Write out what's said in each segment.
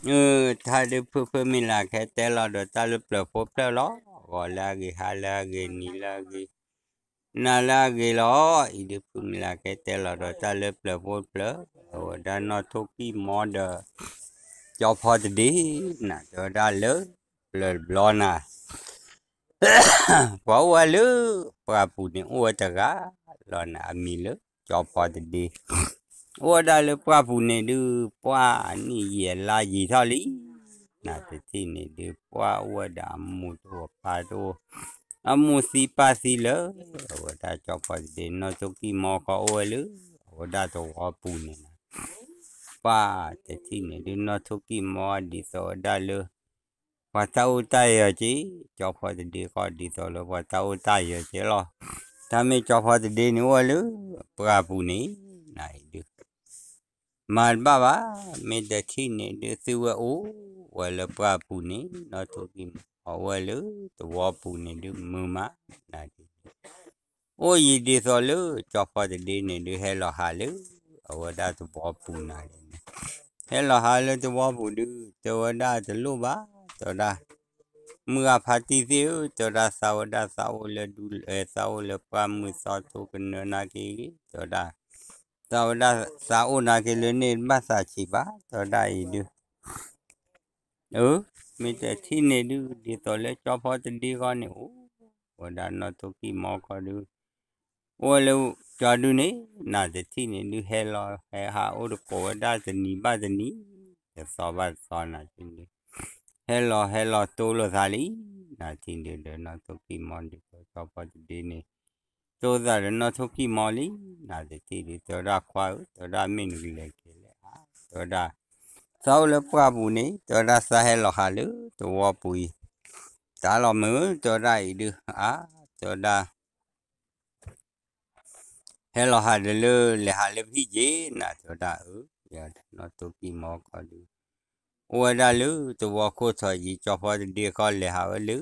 အၢ တၢ်ဒုးဖုဖုမံၤလၢ်ခဲတဲလီၤဒီးတၢ်လၢပျၢၤဖိဖျၢၣ်လီၤ, ဂီၤလၢအဂ့ၤ ဟါလၢအဂ့ၤ နံၤလၢအဂ့ၤ နၤလၢအဂ့ၤလီၤ. အံၤဒုး ဖုမံၤလၢ်ခဲတဲလီၤဒီးတၢ်လၢပျၢၤဖိတဖျၢၣ်, အဝဲဒၣ်နီၢ်ထိၣ်ကံၢ်မီဒီး ကၠီဖီတဒ့ နၤ တဲဝဲဒၣ်လၢ ပျၢၤတဘျီနၤ ပှၤအိၣ်ဝဲလၢ ပှၢ်ပူၤန့ၣ် အိၣ်ဝဲတဂၤလီၤနၤ အမံၤလၢ ကၠီဖီတဒ့, အိၣ်ဝဲဒၣ်လၢပှၢ်ပူၤန့ၣ်ဒုး ပှၢ်နံၣ်ယံာ်လါယံာ်ထီၣ်လံ, နၤတထံၣ်န့ၣ်ဒုး ပှၢ်အိၣ်ဝဲဒၣ်အမိၢ်တအိၣ်အပၢ်တအိၣ်, အမိၢ်သံပၢ်သံလၢ အဝဲဒၣ်ကၠီဖီတဒ့ နီၢ်ထိၣ်ကံၢ်မီဃီအိၣ်ဝဲလၢ အဝဲဒၣ်သဝီပူၤန့ၣ်နၤ, ပှၢ်တထံၣ်န့ၣ်ဒုး နီၢ်ထိၣ်ကံၢ်မီဒ်သိးဝဲဒၣ်လၢ ပှၤတၢ်အိၣ်တၢ်ယၢၤက့ၤ, ကၠီဖီတဒ့ဃီဒ်သိးလၢပှၤတၢ်အိၣ်တၢ်ယၢၤက့ၤလီၤ. တၢ်မ့ၢ်ကၠီဖီတဒ့န့ၣ်အိၣ်ဝဲလၢ ပှၢ်ပူၤန့ၣ် နၤအံၤဒုး မၤတဘၣ်ဘၣ်, မ့ၢ်တထံၣ်န့ၣ်ဒုး သုဝဲအိၣ်ဝဲလၢပှၢ်ပူၤန့ၣ် နီၢ်ထိၣ်ကံၢ်မီ အိၣ်ဝဲလၢသဝီပူၤန့ၣ်ဒုး မုာ်မး နၤဒ် အိၣ်ယံၤဒ်သိးလၢ ကၠီဖီတဒ့န့ၣ်ဒုး ဟဲလီၤဟးလၢ အဝဲဒၣ်သဝီပူၤနၤန့ၣ်, ဟဲလီၤဟးလၢသဝီပူၤဒုး တဲဝဲဒၣ်တလိၣ်ဘၣ်, တဲဝဲဒၣ် မုၢ်ဂၤဖါတံၢ်သ့ၣ်ဧၢ, တဲဝဲဒၣ်သးဝဲဒၣ်သးအိၣ်လၢဒူ သးအိၣ်လၢပှၢ်မုၢ်သီထိကနၢနာ်က့ၤဂ့ၤ, တဲဝဲဒၣ် သးဝဲဒၣ်သးအိၣ်နာ်က့ၤလၢန့ၣ်တဘၣ်သးဆံးဘၣ်, တဲဝဲဒၣ်အံၤဒုး အၢ မ့ၢ်တထံၣ်န့ၣ်ဒုး ဒ်သိးလၢကၠီဖီတဒ့ဃီန့ၣ် အိၣ်ဝဲဒၣ်နီၢ်ထိၣ်ကံၢ်မီဃီဒုး အိၣ်ဝဲလၢကၠီဒုးန့ၣ် နၤတထံၣ်န့ၣ်ဒုး ဟဲလီၤဟဲဟးအိၣ်တကိးဝဲဒၣ်တနံၤဘၣ်တနံၤ တသီဘၣ်တသီနၤတထံၣ်န့ၣ် ဟဲလီၤဟဲလီၤတိလိာ်သးလံ, နၤတထံၣ်န့ၣ်ဒုး နီၢ်ထိၣ်ကံၢ်မီဒုး ကၠီဖီတဒ့န့ၣ် တိလိာ်သးဒီးနီၢ်ထိၣ်ကံၢ်မီလံ, နၤတထံၣ်ဒုး တဲဝဲဒၣ်ခွါဧၢ, တဲဝဲဒၣ်မ့ၢ်နကလဲၤက့ၤလဲၣ်ဧါ, တဲဝဲဒၣ် သးအိၣ်လၢပှၢ်ပူၤန့ၣ် တဲဝဲဒၣ်သးဟဲလီၤဟးလၢသဝီပူၤအံၤ တၢ်လီၤမုာ် တဲဝဲဒၣ်အံၤဒုး အါ တဲဝဲဒၣ် ဟဲလီၤဟးဒီးလၢလဲၤဟးလၢပဟံၣ်က့ၤ နၤတဲဝဲဒၣ်အၢ, နီၢ်ထိၣ်ကံၢ်မီဃီဒုး အိၣ်ဝဲဒၣ်လၢသဝီခိၣ်ထီၣ်ယံၤ ကၠီဖီတဒ့ဃီလဲၤဟးဝဲလၢ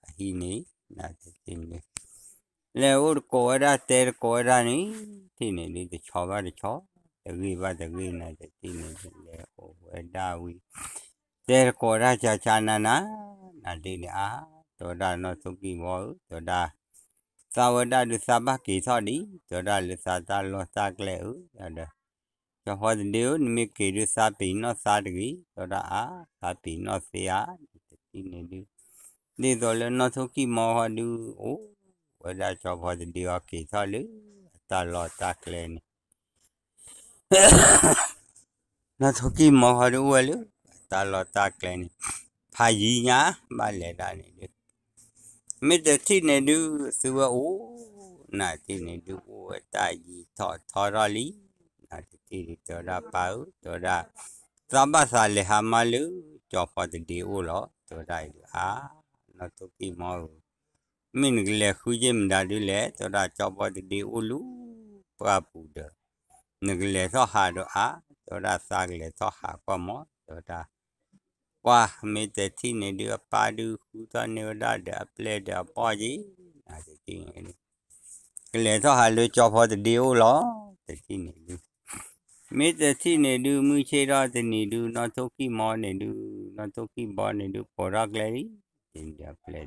အဟံၣ်န့ၣ် နၤတထံၣ်န့ၣ် လဲၤအိၣ်တကိးဝဲဒၣ်တဲတကိးဝဲဒၣ်န့ၣ် ထံၣ်န့ၣ်ဒုးတဆီဘၣ်တဆီ တဂ့ၢ်ဘၣ်တဂ့ၢ် နၤတထံၣ်န့ၣ်ဒုး လဲၤအိၣ်ဝဲဒၣ်ဝံၤ တဲတကိးဝဲဒၣ်ကၢ်ကၢ်နၤနၤ နၤဒ်န့ၣ်အါ တဲဝဲဒၣ်နီၢ်ထိၣ်ကံၢ်မီဧၢ တဲဝဲဒၣ် သးဝဲဒၣ်ဒုးသးဘၣ်က့ၤထီၣ်ဒံး တဲဝဲဒၣ်လၢသးတၢ်လီၢ်တၢ်ကျဲဧၢ ဒီး ကၠီဖီတဒ့ဧၢ နမ့ၢ်က့ၤဒုးသးပ့ၤနီၣ်သးတဂ့ၤ တဲဝဲဒၣ်အါ သးပ့ၤနီၣ်သ့ဧါ နတထံၣ်န့ၣ်ဒုး ဒ်သိးလၢနီၢ်ထိၣ်ကံၢ်မီဃီဒုး အိၣ်ဝဲဒၣ်ကၠီဖီတဒ့အီၤက့ၤထီၣ်လၢ အတၢ်လီၢ်တၢ်ကျဲန့ၣ် နီၢ်ထိၣ်ကံၢ်မီဃီဒုးအိၣ်ဝဲလၢ အတၢ်လီၢ်တၢ်ကျဲန့ၣ် ဖးယံၤညါ ဘၣ်လဲၤဒၣ်န့ၣ်ဒုး မ့ၢ်တထံၣ်န့ၣ်ဒုး သုဝဲအိၣ် နၤတထံၣ်န့ၣ်ဒုး အိၣ်ဝဲတၢ်ယံၤထီၣ်ထီထီၣ်လံ နၤတထံၣ်ဒုး တဲဝဲဒၣ်ပၢ်ဧၢ တဲဝဲဒၣ် သးဘၣ်သးလဲၤဟးမါလၢ ကၠီဖီတဒ့အိၣ်လီၤ တဲဝဲဒၣ်အံၤဒုး အါ နီၢ်ထိၣ်ကံၢ်မီဧၢ မ့ၢ်နကလဲၤဃုယ့ၢ်မတၤဒုးလဲၣ် တဲဝဲဒၣ်ကၠီဖီတဒ့အိၣ်လၢ ပှၢ်ပူၤဒီး နကလဲၤထီၣ်ဟးဒီးအါ တဲဝဲဒၣ်သးကလဲၤထီၣ်ဟးကွၢ်မီၢ် တဲဝဲဒၣ် ပှၢ်မ့ၢ်တထံၣ်န့ၣ်ဒုး အပၢ်ဒုးဃုထီၣ်န့ၢ်ဝဲဒၣ်ဒီးအပျဲၢ်ဒီးအဘီၣ်က့ၤ နၤတထံၣ်န့ၣ်ဒုး ကလဲၤထီၣ်ဟးလၢကၠီဖီတဒ့အိၣ်လီၤ တထံၣ်န့ၣ်ဒုး မ့ၢ်တထံၣ်န့ၣ်ဒုး မုၢ်ဆ့ၣ်ထီၣ်တနံၤဒုး နီၢ်ထိၣ်ကံၢ်မီန့ၣ်ဒုး နီၢ်ထိၣ်ကံၢ်ဘီန့ၣ်ဒုး ပိာ်ထီၣ်ကျဲလံ ဒီးအပျဲၢ်ဒီးအဘီၣ် လဲၤ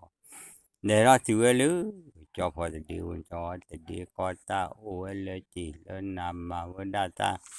ထီၣ်တုၤဝဲလၢ ကၠီဖီတဒ့အိၣ် ကၠီဖီတဒ့ကီၢ်တၢ်အိၣ်ဝဲလၢက့ၤလၢနၤမၤဝဲဒၣ်တၢ် တ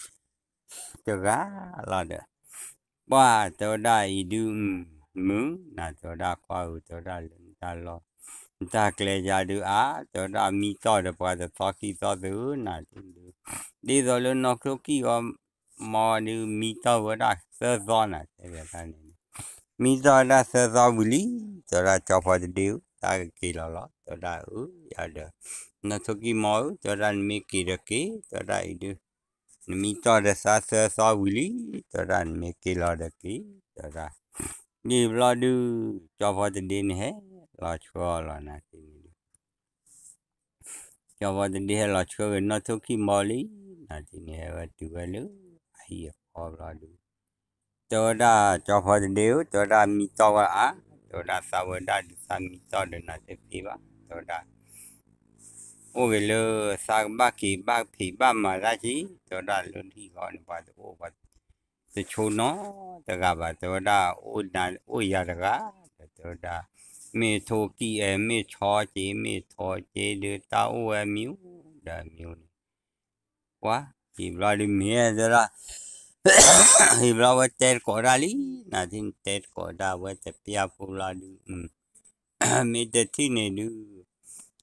ဂၤလီၤဒီး ပှၢ်တဲဝဲဒၣ်အံၤဒုး မုၢ် နၤတဲဝဲဒၣ်ခွါဧၢ တဲဝဲဒၣ်လၢနတၢ်လီၢ် နတၢ်ကျဲယၤဒုးအါ တဲဝဲဒၣ်မံတီၢ်ဒီးပှၤတသီခံသီသုဧၢ နၤတထံၣ်ဒုး ဒ်သိးလၢနီၢ်ထိၣ်ကံၢ်အီၤ မီၢ်ဒုးမံတီၢ်ဝဲဒၣ်သၢသီနၤ တဲဝဲဒၣ်န့ၣ် မံတီၢ်ဝဲဒၣ်သၢသီဝံၤလံ တဲဝဲဒၣ်ကၠီဖီတဒ့ဧၢ တၢ်ကက့ၤလီၤလီၤ တဲဝဲဒၣ်အၢ ယၤဒီး နီၢ်ထိၣ်ကံၢ်မီၢ်ဧၢ တဲဝဲဒၣ်နမ့ၢ်က့ၤဒီးက့ၤ တဲဝဲဒၣ်အံၤဒုး နမံတီၢ်ဒီးသးသၢသီဝံၤလံ တဲဝဲဒၣ်နမ့ၢ်က့ၤလီၤဒီးက့ၤ တဲဝဲဒၣ် ဒ်ဘျီဒုး ကၠီဖီတဒ့န့ၣ်ဟဲလီၤဆှၢအီၤလီၤနၤတထံၣ်န့ၣ်ဒုး ကၠီဖီတဒ့ဟဲလီၤဆှၢဂ့ၤနီၢ်ထိၣ်ကံၢ်မီၢ်လံ နၤတထံၣ်န့ၣ်ဟဲဝဲတုၤဝဲလၢ အဟံၣ်အဃီဘျီဒုး တဲဝဲဒၣ်ကၠီဖီတဒ့ဧၢ တဲဝဲဒၣ်မံတီၢ်ဝဲအါ တဲဝဲဒၣ်သးဝဲဒၣ်ဒုးသးမံတီၢ်ဒီးနၤတသ့ဘၣ် တဲဝဲဒၣ် အိၣ်ဂ့ၤလၢသးကဘၣ်က့ၤဘၣ်ဖံးဘၣ်မၤတၢ်က့ၤ တဲဝဲဒၣ်လၢဟံၣ်ဃီန့ၣ် ပှၤတအိၣ်ပှၤ တဆိနီတဂၤဘၣ် တဲဝဲဒၣ်, အိၣ်ယၤတဂၤ, ဒီးတဲဝဲဒၣ်, မ့ၢ်ထိၣ်ကံၢ်အဲၣ် မ့ၢ်ဆီက့ၤ မ့ၢ်ထိၣ်က့ၤဒုး တၢ်အိၣ်ဝဲမံၤအိၣ်ဒီးမံၤအိၣ်န့ၣ်, ပှၤ, ဟံၣ်ဘျီဒုးမ့ၢ်တဲဒၣ်, ဟံၣ်ဘျီဝဲတဲတကိးဒၣ်လံ, နၤထံၣ်တဲတကိးဒၣ်ဝဲတပျၢ်ဖိဘျီဒုး မ့ၢ်တထံၣ်န့ၣ်ဒုး,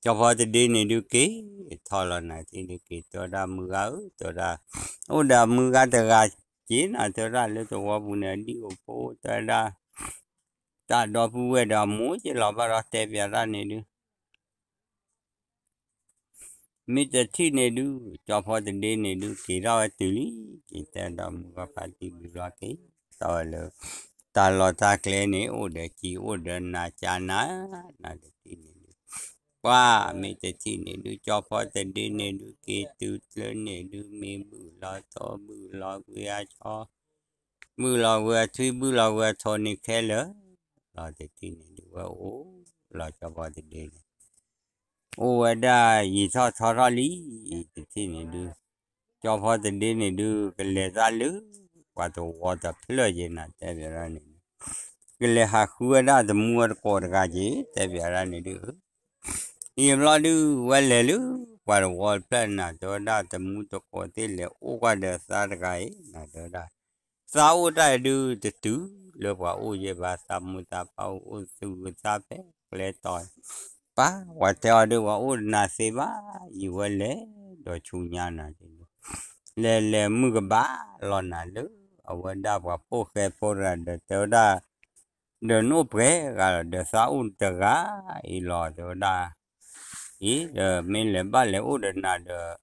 ကၠီဖီတဒ့န့ၣ်ဒုးက့ၤထီၣ်လီၤ နၤထံၣ်ဒုးက့ၤတဲဝဲဒၣ်မုၢ်ဂၤဧၢ တဲဝဲဒၣ်, အိၣ်ဒီးမုၢ်ဂၤတဂၤက့ၤနၤ တဲဝဲဒၣ်လၢသဝီပူၤန့ၣ် အဒံၣ်အိၣ်ဖိ တဲဝဲဒၣ်, တၢ်ဒီပုၢ်ဝဲၢ်ဒီးအမိၢ်က့ၤလီၤဘၣ်ဒီးတဲပၠးတၢ်န့ၣ်ဒုး မ့ၢ်တထံၣ်န့ၣ်ဒုး ကၠီဖီတဒ့န့ၣ်ဒုး က့ၤထီၣ်ဝဲတုၤလံ, က့ၤတဲဒီးမုၢ်ဂၤဖါတံၢ်ဘုလီၤက့ၤ, ထီၣ်ဝဲလၢ တၢ်လီၢ်တၢ်ကျဲန့ၣ် အိၣ်ဒီးကံၢ်အိၣ်ဒီးနၤကၢနၤ, နၤတထံၣ်န့ၣ်ဒုး, ပှၤမ့ၢ်တထံၣ်န့ၣ်ဒုး ကၠီဖီတဒ့န့ၣ်ဒုး က့ၤတုၤကျၢန့ၣ်ဒုး မ့ၢ်ဘုၣ်လီၤထိၣ်ဘုၣ်လီၤကွံာ်အဆီ ဘုၣ်လီၤကွံာ်အထွံၣ် ဘုၣ်လီၤကွံာ်အထိၣ်န့ၣ်ခဲလၢာ်, လီၤတထံၣ်န့ၣ်ဒုး ဝဲအိၣ်လီၤကၠီဖီတဒ့န့ၣ် အိၣ်ဝဲဒၣ်ယံာ်ထီၣ်ထီထီၣ်လံ, တထံၣ်န့ၣ်ဒုး, ကၠီဖီတဒ့န့ၣ်ဒုး ကလဲၤတၢ်လၢ ပှၤသဝီတဖျၢၣ်က့ၤနၤတဲပၠးတၢ်န့ၣ်ဒုး, ကလဲၤဟးဃုဝဲဒၣ်တမူတကိးတဂၤက့ၤ တဲပၠးတၢ်န့ၣ်ဒုး အံၤဘျီဒုး ဝဲလဲၤလၢ ပှၤသဝီတဖျၢၣ်နၤတဲဝဲဒၣ် တမူတကိးသ့ၣ်လဲၤအိၣ်ကွၢ်ဒီးသးတဂၤအံၤ နၤတဲဝဲဒၣ်, သးအိၣ်တၢ်အံၤဒုး တတုၤလၢပှၤအိၣ်ယဲၢ်ဘၣ် သးမိၢ်သးပၢ်အိၣ်သူၣ်သးဖဲကျဲတီၤ, ပၢ်ပှၤတဲအီၤဒုး ပှၤအိၣ်တနၤသ့ဘၣ်, ယံာ်ဝဲလဲၤဒီးဆူညါနၤဒုး လဲၤလဲၤမုၢ်ကဘၣ်လီၤနၤလၢ အဝဲဒၣ်ပှၤဖိၣ်ဃဲဖိတဂၤဒီးတဲဝဲဒၣ် ဒီးနအိၣ်ပှဲၤဂၤလီၤ ဒီးသးအိၣ်တဂၤအံၤလီၤ တဲဝဲဒၣ်, အံၤဒီးမ့ၢ်လဲၤဘၣ်လဲၤအိၣ်ဒီးနၤဒီး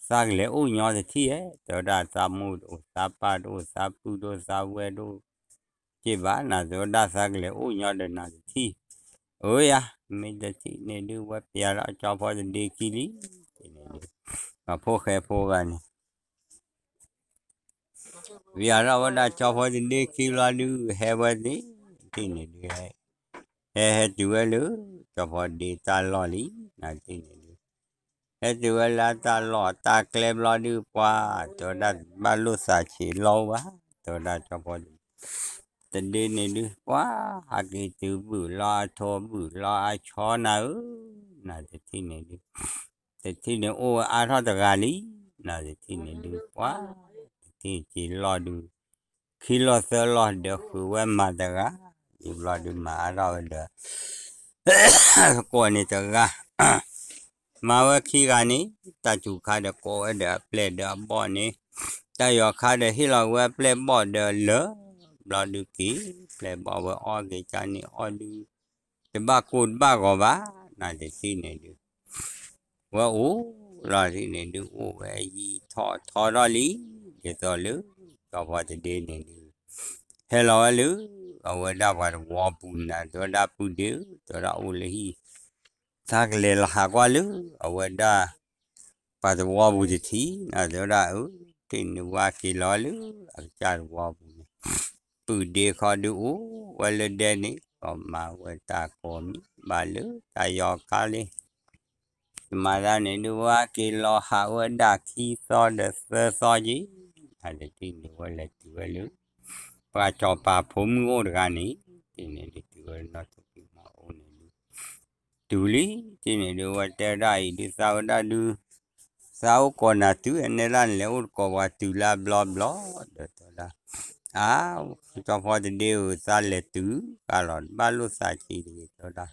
သးကလဲၤအိၣ်ညီတထံၣ်ဧါ တဲဝဲဒၣ် သးမိၢ်တအိၣ် သးပၢ်တအိၣ် သးပုၢ်တအိၣ် သးဝဲၢ်တအိၣ် က့ဘၣ် နၤတဲဝဲဒၣ် သးကလဲၤအိၣ်ညီဒီးနၤတထံၣ်, အၢယၤ မ့ၢ်တထံၣ်န့ၣ်ဒုး ဝဲပၠးဒီးကၠီဖီတဒ့ခံလံ, ပှၤဖိၣ်ဃဲဖိဂၤန့ၣ် ပၠးထီၣ်ဝဲဒၣ်ကၠီဖီတဒ့ခံဘျီဒုး ဟဲဝဲသ့ၣ်, တထံၣ်န့ၣ်ဒုး ဟဲဟဲတုၤဝဲလၢ ကၠီဖီတဒ့တၢ်လီၢ်လံ, နၤတထံၣ်န့ၣ်ဒုး ဟဲတုၤဝဲလၢတၢ်လီၢ်တၢ်ကျဲဘျီဒုး ပှၤ တဲဝဲဒၣ်ဘၣ်လိၣ်သးဆံးလီၤဘၣ်, တဲဝဲဒၣ်ကၠီဖီတဒ့န့ၣ်ဒုး ပှၤ ဟးက့ၤတုၤဘုၣ်လီၤအထိၣ်ဘုၣ်လီၤအဆီနၤဧၢ, နၤတထံၣ်န့ၣ်ဒုး တထံၣ်န့ၣ်အိၣ်ဝဲအါထီၣ်တဂၤလံ, နၤတထံၣ်န့ၣ်ဒုး ပှၤ တထံၣ်က့ၤလီၢ်ဒုး ခံလီၢ်သၢလီၢ်ဒီးဃုာ်ဝဲမၤတဂၤ, ယံာ်ဘျီဒုးမၤအါထီၣ်ဝဲဒီး သကိးန့ၣ်တဂၤ မၤဝဲခံဂၤန့ၣ် တၢ်စူၤခါဒီးကိးဝဲဒီးအပျဲၢ်ဒီးအဘီၣ်န့ၣ်, တၢ်ယီၤခါဒီးဟ့ၣ်လီၤဝဲအပျဲၢ်ဘီၣ်ဒီးလၢာ်, ဘျီဒုးက့ၤ ပျဲၢ်ဘီၣ်ဝဲအီၣ်က့ၤကၢန့ၣ်အီၣ်ဒုး တဘၣ်ကိၢ်တဘၣ်ဂီၤဘၣ်, နၤတထံၣ်န့ၣ်ဒုး ဝဲအိၣ်လီၤတထံၣ်န့ၣ်ဒုး အိၣ်ဝဲယံာ်ထီၣ်ထီထီၣ်လံ, ဒ်သိးလၢ ကၠီဖီတဒ့န့ၣ်ဒုး ဟဲလီၤဝဲလၢ အဝဲဒၣ်ပှၤသဝီပူၤနၤ တဲဝဲဒၣ်ပုၢ်ဒ့ဧၢ တဲဝဲဒၣ်အိၣ်လၢဟံၣ်, သးကလဲၤလီၤဟးကွၢ်လၢ အဝဲဒၣ် ပှၤသဝီပူၤတထံၣ် နၤတဲဝဲဒၣ်အၢ, တထံၣ်န့ၣ်ဝဲက့ၤလီၤလၢ အကစၢ်သဝီပူၤန့ၣ်, ပုၢ်ဒ့ခီဒုးအိၣ်ဝဲလၢဒဲန့ၣ် ကီမၤဝဲတၢ်ကိးမံၤဘၣ်လၢတၢ်ယီၤခါလံ တမၤတၢ်န့ၣ်ဒုး ဝဲက့ၤလီၤဟးဝဲဒၣ်ခံသီဒီးသၢသီက့ၤ, အတထံၣ်န့ၣ်ဝဲလဲၤတုၤဝဲလၢ ပှၤစီၤပၤဖိမုၣ်အိၣ်တဂၤန့ၣ်, တထံၣ်န့ၣ်ဒုးတုၤဝဲနီၢ်ထိၣ်ကံၢ်မၤအိၣ်န့ၣ်ဒုး တုၤလံ, တထံၣ်န့ၣ်ဒုး ဝဲတဲဝဲဒၣ်အံၤဒုး သးဝဲဒၣ်ဒုး သးအိၣ်ကိးနၤတုၤ အနဲဒၣ်နလဲၤအိၣ်တကိးပှၤတုၤလၢအဘျီဘျီ, ဒီးတဲဝဲဒၣ်, အါ, ကၠီဖီတဒ့ဧၢ သးလဲၤတုၤဃီလီၤ တဘၣ်လိၣ်သးဆံးတဂ့ၤ တဲဝဲဒၣ်,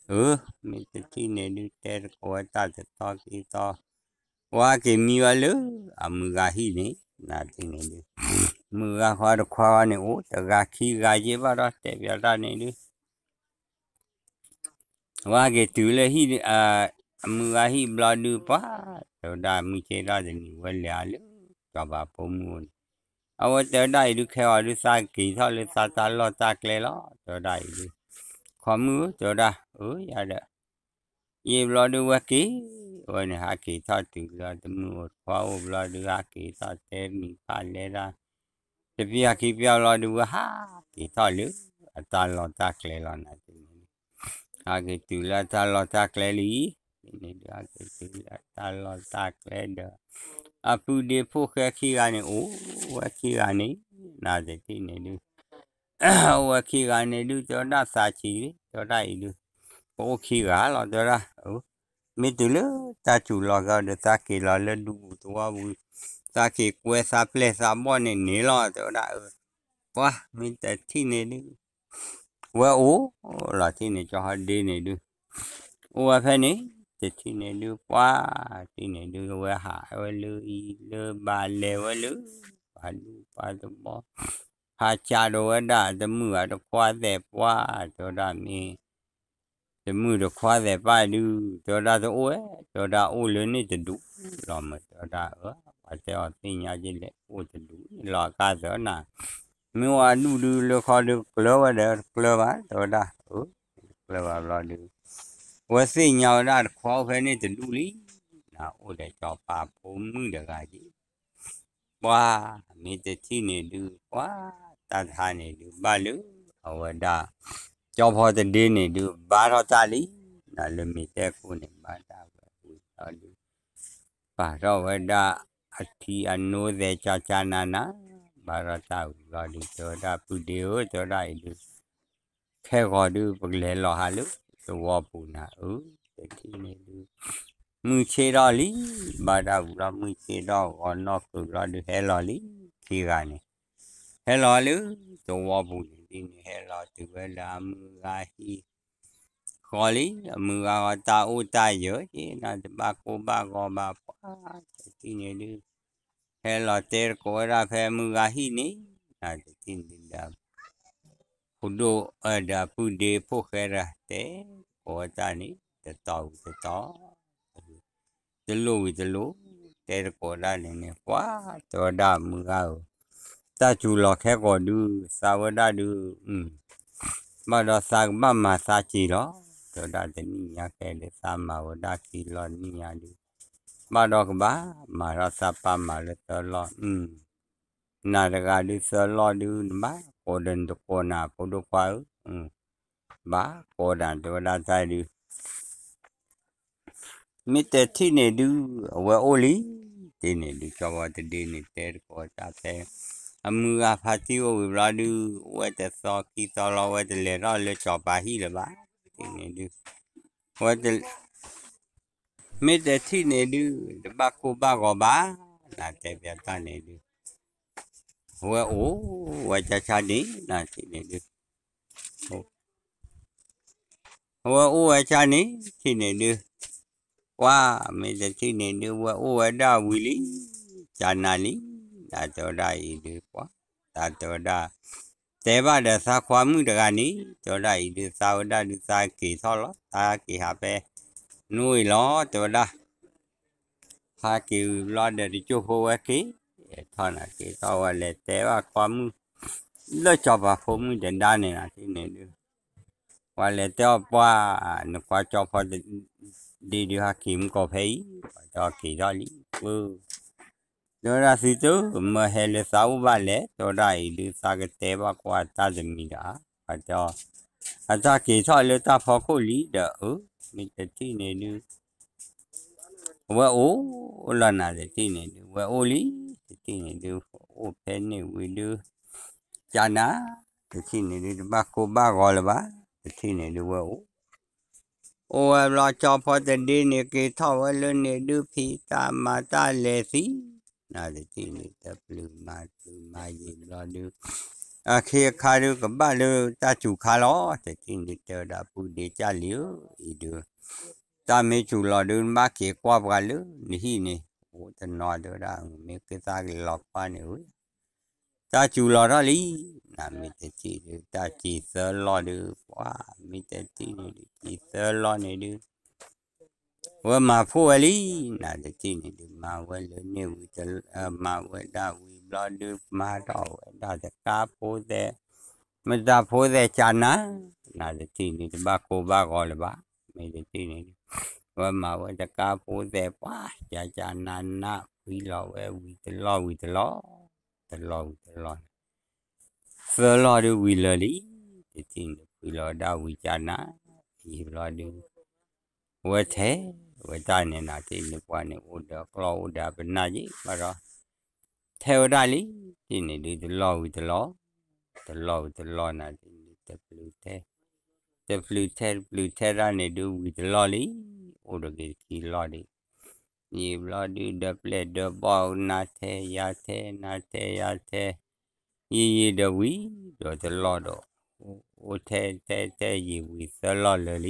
အၢ, မ့ၢ်တထံၣ်န့ၣ်ဒုး တဲတကိးဝဲတၢ်တသီခံသီ, ဝဲက့ၤမံဝဲလၢ အမုၢ်ဂၤဟံၣ်န့ၣ်, နၤတထံၣ်န့ၣ်ဒုး မုၢ်ဂၤဃီတခွါဃီန့ၣ် အိၣ်တဂၤခံဂၤယ့ၢ်ဘၣ်ဒီး တဲပၠးတၢ်န့ၣ်ဒုး ဝဲက့ၤတုၤလၢဟံၣ်, အမုၢ်ဂၤဟံၣ်ဘျီဒုး ပှၤ, တဲဝဲဒၣ်မုၢ်ဆ့ၣ်ထီၣ်တနံၤဝဲလဲၤအါလၢ စီၤပၤဖိမုၣ်အိၣ်န့ၣ်, အဝဲတဲဝဲဒၣ်အံၤဒုး ခဲအံၤဒုး သးက့ၤထီၣ်လၢသးတၢ်လီၢ်တၢ်ကျဲလီၤ တဲဝဲဒၣ်အံၤဒုး, ခီမုၣ်ဧၢ တဲဝဲဒၣ်, အၢ ယၤဒီး ယံာ်ဘျီဒုးဝဲက့ၤ, အဝဲန့ၣ် ဟးက့ၤထီၣ်တုၤလၢတမုၢ်အိၣ်တခွါအိၣ်ဘျီဒုး ဟးက့ၤထီၣ်တဲမံၤဖးလဲဒၣ်, တပျၢ်ခံပျၢ်ဘျီဒုး ဝဲဟးက့ၤထီၣ်လၢ အတၢ်လီၢ်တၢ်ကျဲလီၤ နၤတထံၣ်န့ၣ်ဒုး, ဟးက့ၤတုၤလၢအတၢ်လီၢ်တၢ်ကျဲလံ, တထံၣ်န့ၣ်ဒုး ဟးက့ၤတုၤလၢအတၢ်လီၢ်တၢ်ကျဲဒီး အပုၢ်ဒ့ဖိၣ်ဃဲခံဂၤန့ၣ် အိၣ်ဝဲခံဂၤန့ၣ် နတထံၣ်န့ၣ်ဒုး အိၣ်ဝဲခံဂၤန့ၣ်ဒုး တဲဝဲဒၣ်သးဆံးလံ တဲဝဲဒၣ်အံၤဒုး ပအိၣ်ခံဂၤလီၤ တဲဝဲဒၣ် မ့ၢ်တုၤလၢတၢ်စူၤလီၤကဒီး သးက့ၤလီၤလၢဒူပူၤသဝီပူၤ သးက့ၤကွဲသးပျဲၢ်သးဘီၣ်န့ၣ်န့ၣ်လီၤ တဲဝဲဒၣ် ပှၤမ့ၢ်တထံၣ်န့ၣ်ဒုး ဝဲအိၣ်လီၤထံၣ်န့ၣ် ကၠီဟီဒ့န့ၣ်ဒုး အိၣ်ဝဲဖဲန့ၣ် တထံၣ်န့ၣ်ဒုး ပှၤထံၣ်န့ၣ်ဒုး ဝဲဟးဝဲလၢအံၤလၢဘၣ်လဲၤဝဲလၢ ပှၤဒူပှၤသဝီ ဟးကးဒီးဝဲဒၣ်တမုာ်အတခွါသဲးပှၢ် တဲဝဲဒၣ်မ့ၢ် တမုာ်တခွါသဲးပှၢ်ဒုး တဲဝဲဒၣ်တအိၣ်ဝဲ တဲဝဲဒၣ်အိၣ်လၢန့ၣ်တဒူၣ်လီၤမး တဲဝဲဒၣ် ပှၤတဲအီၤသ့ၣ်ညါကလဲၣ် အိၣ်တဒူၣ်လီၤ အကါသၢနၤ မ့ၢ်ဝဲဒူၣ်ဒုးလၢခီဒုးကျၢၤဝဲဒီးတကျၢၤဘၣ် တဲဝဲဒၣ် တကျၢၤဘၣ်ဘျီဒုး ဝဲသ့ၣ်ညါဝဲဒၣ်တခွါအိၣ်ဖဲန့ၣ်တဒူၣ်လံ နအိၣ်ဒီးကၠီၤပၤဖိမုၣ်တဂၤက့ၤ ပှၤမ့ၢ်တထံၣ်န့ၣ်ဒုး ပှၤတၢ်တဟါန့ၣ်ဒုး ဘၣ်လၢအဝဲဒၣ် ကၠီဖီတဒ့န့ၣ်ဒုး ဘါထီၣ်တၢ်လံ နလၢမ့ၢ်တဲကိၣ်န့ၣ် ဘါတၢ်ဝဲဝံၤလီၤဒုး ပာ်ထီၣ်ဝဲဒၣ်အထံအနိသဲးကၠၢ်ကၠၢ်နးနး ဘါထီၣ်တၢ်ဝံၤလီၤဒုး တဲဝဲဒၣ်ပုၢ်ဒ့ဧၢ တဲဝဲဒၣ်အံၤဒုး ခဲဂီၤဒုး ပကလဲၤလီၤဟးလၢသဝီပူၤနၤဧၢ တထံၣ်န့ၣ်ဒုး မုၢ်ဆ့ၣ်ထီၣ်လံ ဘါတၢ်ဝံၤလီၤ မုၢ်ဆ့ၣ်ထီၣ်ဂီၤနီၢ်ကုၤလီၤဒုး ဟဲလီၤလံ ခံဂၤန့ၣ် ဟဲလီၤလၢသဝီပူၤန့ၣ်ဒ်န့ၣ် ဟဲလီၤတုၤဝဲလၢအမုၢ်ဂၤဟံၣ် ဃီလံ အမုၢ်ဂၤဃီတၢ်အိၣ်တၢ်ယၢၤက့ၤ နတဘၣ်ကိၢ်ဘၣ်ဂီၤဘၣ်ပှၤ တထံၣ်န့ၣ်ဒုး ဟဲလီၤတဲသကိးဝဲဒၣ်ဖဲမုၢ်ဂၤဟံၣ်န့ၣ် နတထံၣ်န့ၣ်ဒုး ဖိဒိၣ်အဒီးအပုၢ်ဒ့ ဖိၣ်ဃဲတဂၤ တဲသကိးဝဲတၢ်န့ၣ် တတီၤဝံၤတတီၤ တလိၣ်ဝံၤတလိၣ် တဲသကိးဒၣ်န့ၣ်န့ၣ် ပှၤတဲဝဲဒၣ်မုၢ်ဂၤဧၢ, တၢ်စူၤလီၤခဲကိာ်ဒုး သးဝဲဒၣ်ဒုး ဘၣ်ဒီးသးကဘၣ်မၤသးစ့ၤလီၤ, တဲဝဲဒၣ်တနံၣ်ညါခဲဒီး သးမၤဝဲဒၣ်က့ၤလီၤတနံၣ်ညါဒုး ဘၣ်ဒီးကဘၣ်မၤထီၣ်သးပာ်မၤလၢသၢလီၢ်, နၤတဂၤဒုးသၢလီၢ်ဒုး နဘၣ်ကိးဒီးနတကိးနၤ ဖိဒိၣ်ခွါဧၢ, ဘၣ်ကိးနၤ တဲဝဲဒၣ်တၢ်ဒုး မ့ၢ်တထံၣ်န့ၣ်ဒုး အဝဲအိၣ်လံ, တထံၣ်န့ၣ်ဒုး ကၠီဝီတဒ့န့ၣ် တဲတကိးတၢ်ဖဲ အမုၢ်ဂၤဖါတံၢ်အိၣ်ဝံၤဘျီဒုး အိၣ်ဝဲတသီခံသီလီၤ ဝဲတလဲၤထီၣ်လၢကၠီၤပၤဟံၣ်လၢၤဘၣ်, တထံၣ်န့ၣ်ဒုး ဝဲ မ့ၢ်တထံၣ်န့ၣ်ဒုး တဘၣ်ကိၢ်ဘၣ်ဂီၤဘၣ်, နတဲပျီတၢ်န့ၣ်ဒုး အဝဲအိၣ်ဝဲဆါဆါန့ၣ် နထံၣ်န့ၣ်ဒုး အဝဲအိၣ်ဝဲဆါန့ၣ် ထံၣ်န့ၣ်ဒုး ပှၤမ့ၢ်တထံၣ်န့ၣ်ဒုး ဝဲအိၣ်ဝဲဒၣ်ဝံၤလံ, ကနၤလံ, နတဲဝဲဒၣ်အံၤဒုး ပှၤ တၢ်တဲဝဲဒၣ် တဲဘၣ်ဒီးသးခွါမုၣ်တဂၤန့ၣ် တဲဝဲဒၣ်အံၤဒုး သးဝဲဒၣ်ဒုး သးက့ၤထီၣ်လီၤ, သးက့ၤဟးဖဲ နိအံၤလီၤ တဲဝဲဒၣ် ဟးက့ၤဝံၤဘျီဒီး တကၠိဖိဝဲက့ၤထီၣ်နၤ က့ၤထီၣ်ဝဲလဲၤတဲဘၣ်ခွါမုၣ် လၢကၠီၤပၤဖိမုၣ်တဒါန့ၣ် နထံၣ်န့ၣ်ဒုး ပှၤလဲၤတဲအီၤပှၤ နကွၢ်ကၠီဖီတဒ့ဒုး ဟးက့ၤမုၢ်ကီၢ်ဖဲအံၤ ပှၤတဲအီၤက့ၤထီၣ်လံ ပှၤ တဲဝဲဒၣ်သုတမၢဟဲလၢသးအိၣ်ဘၣ်လဲၣ် တဲဝဲဒၣ်အံၤဒုး သးကတဲဘၣ်ကွၢ်တၢ်တမံၤဒီး ပှၤတဲအီၤ အတၢ်က့ၤထီၣ်လၢတၢ်ဖီခိၣ်လံဒီး အၢ မ့ၢ်တထံၣ်န့ၣ်ဒုး အဝဲအိၣ်လီၤနၤ တထံၣ်န့ၣ်ဒုး ဝဲအိၣ်လံ, တထံၣ်န့ၣ်ဒုး အိၣ်ဖဲန့ၣ်ဝံၤဒုး ကနၤ တထံၣ်န့ၣ်ဒုး တဘၣ်ကိၢ်ဘၣ်ဂီၤလၢၤဘၣ်, တထံၣ်န့ၣ်ဒုး ဝဲအိၣ် အိၣ်ဝဲဘျီ ကၠီဖီတဒ့န့ၣ် က့ၤထီၣ်ဝဲလၢန့ၣ်ဒုး ဖံးတၢ်မၤတၢ်လဲၤသံ, နတထံၣ်န့ၣ် တပျုာ်မၤတုၤမၤယံာ်ဘျီဒုး အခ့အခါဒုး ကဘၣ်လၢတၢ်စူၤခါလီၤ, တထံၣ်န့ၣ် တဲဝဲဒၣ်ပုၢ်ဒ့ကၢ်လံၤဧၢ အံၤဒုး တၢ်မ့ၢ်စူၤလီၤဒုး နဘၣ်က့ၤကွၢ်ပှၤလၢနဟံၣ်န့ၣ် အိၣ်တနီၤတဲဝဲဒၣ် မ့ၢ်ကသးက့ၤလီၤကွၢ်န့ၣ်ဝဲ တၢ်စူၤလီၤထီၣ်လံ, နမ့ၢ်တထံၣ်ဒုး တၢ်စံးသၢလီၢ်ဒုး ပှၤမ့ၢ်တထံၣ်န့ၣ်ဒုး စံးသၢလီၢ်န့ၣ်ဒုး ဝဲမၤဖှိၣ်ဝဲလံ, နတထံၣ်န့ၣ်ဒုး မၤဝဲလၢန့ၣ်ဝံၤ မၤဝဲဒၣ်ဝံၤဘျီဒုး မၤထီၣ်ဝဲဒၣ်တကါဖိသဲး, မတၤဖိသဲးကနၤ, နတထံၣ်န့ၣ် တဘၣ်ကိၢ်ဘၣ်ဂီၤလၢၤဘၣ်, မ့ၢ်တထံၣ်န့ၣ်ဒုး ဝဲမၤဝဲတကါဖိသဲး ပှၤကကနၤနး ဖှံလီၤဝဲဝံၤတလီၢ်ဝံၤတလီၢ်, တလီၢ်ဝံၤတလီၢ်န့ၣ် သၢလီၢ်ဒုးဝံၤလၢာ်လံ, တထံၣ်န့ၣ် ဖှံလီၤဝဲဒၣ်ဝံၤကနၤ, ယံာ်ဘျီဒုး ဝဲထဲဝဲတၢ်န့ၣ် နထံၣ်န့ၣ် ပှၤန့ၣ် အိၣ်ဒီးကျီၢ်အိၣ်ဒီးပနၢ်ယံၤ ဘၣ်ဒီး ထဲဝဲဒၣ်လံ တထံၣ်န့ၣ်ဒုးတလီၢ်ဝံၤတလီၢ်, တလီၢ်ဝံၤတလီၢ်နၤတထံၣ်န့ၣ် တပျုၤထဲ, တပျုၤထဲတပျုၤထဲတၢ်န့ၣ်ဒုးဝံၤတလီၢ်လံ, အိၣ်ဒီးက့ၤတခံလီၢ်ဒံး, ယံာ်ဘျီဒုးဒီးပျဲၢ်ဒီးဘီၣ်နၤထဲယၤထဲနၤထဲယၤထဲ, ယံာ်ယံာ်ဒီးဝံၤဒီးတလီၢ်ဒီး, အိၣ်ထဲထဲထဲယံာ်ဝံၤသၢလီၢ်လၢာ်လံ,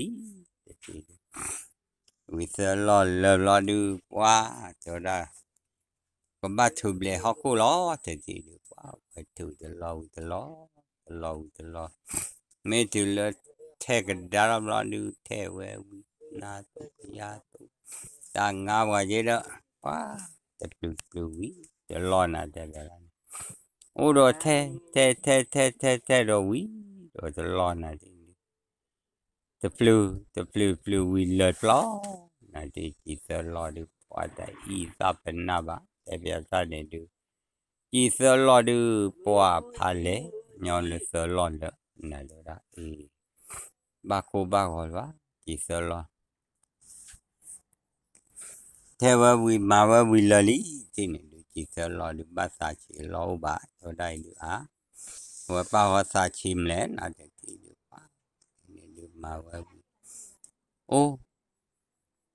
တထံၣ်ဒုး ဝံၤသၢလီၢ်လၢာ်ဘျီဒုး ပှၤတဲဝဲဒၣ် ကဘၣ်ထုးဘျဲးဟီၣ်ခိၣ်လီၤ, တထံၣ်ဒုး ပှၤဝဲထုးတလီၢ်ဝံၤတလီၢ်, တလီၢ်ဝံၤတလီၢ်, မ့ၢ်တုၤလၢထဲကဒါထီၣ်ဘျီဒုး ထဲဝဲဝံၤ နၤသူၣ်ယၤသူၣ်, တၢ်ငါပှၤက့ဒီး, ပှၤတပျုၤတပျုၤဝံၤတလီၢ်နၤတဲဘၣ်န့ၣ်, အိၣ်ဒီးထဲ, ထဲထဲထဲထဲထဲဒီးဝံၤ, ဒီးတလီၢ်နၤဒ်န့ၣ် တပျုၤ, တပျုၤပျုၤဝံၤလၢာ်ပျီ, နၤဒုးစံးသၢလီၢ်ဒုး ပှၤတအံၤသးပနၢ်ဘၣ် တဲဘၣ်တၢ်န့ၣ်ဒုး, စံးသၢလီၢ်ဒုး ပှၤဖးလဲၢ်, ညီလၢသၢလီၢ်လၢာ်, နၤတဲဝဲဒၣ်အံၤ, ဘၣ်ကိၢ်ဘၣ်ဂီၤလၢၤဘၣ်, စံးသၢလီၢ် ထဲဝဲဝံၤမၤဝဲဝံၤလၢာ်လံ, တထံၣ်န့ၣ်ဒုး စံးသၢလီၢ်ဒုး ဘၣ်သးဆံးလီၢ်အိၣ်ဘၣ် တဲဝဲဒၣ်အံၤဒုးအါ, အဝဲပာ်ဃီသးဆံးမလဲၣ် နၤတထံၣ်ဒုး ပှၤန့ၣ်ဒုးမၤဝဲဝံၤ, အိၣ်,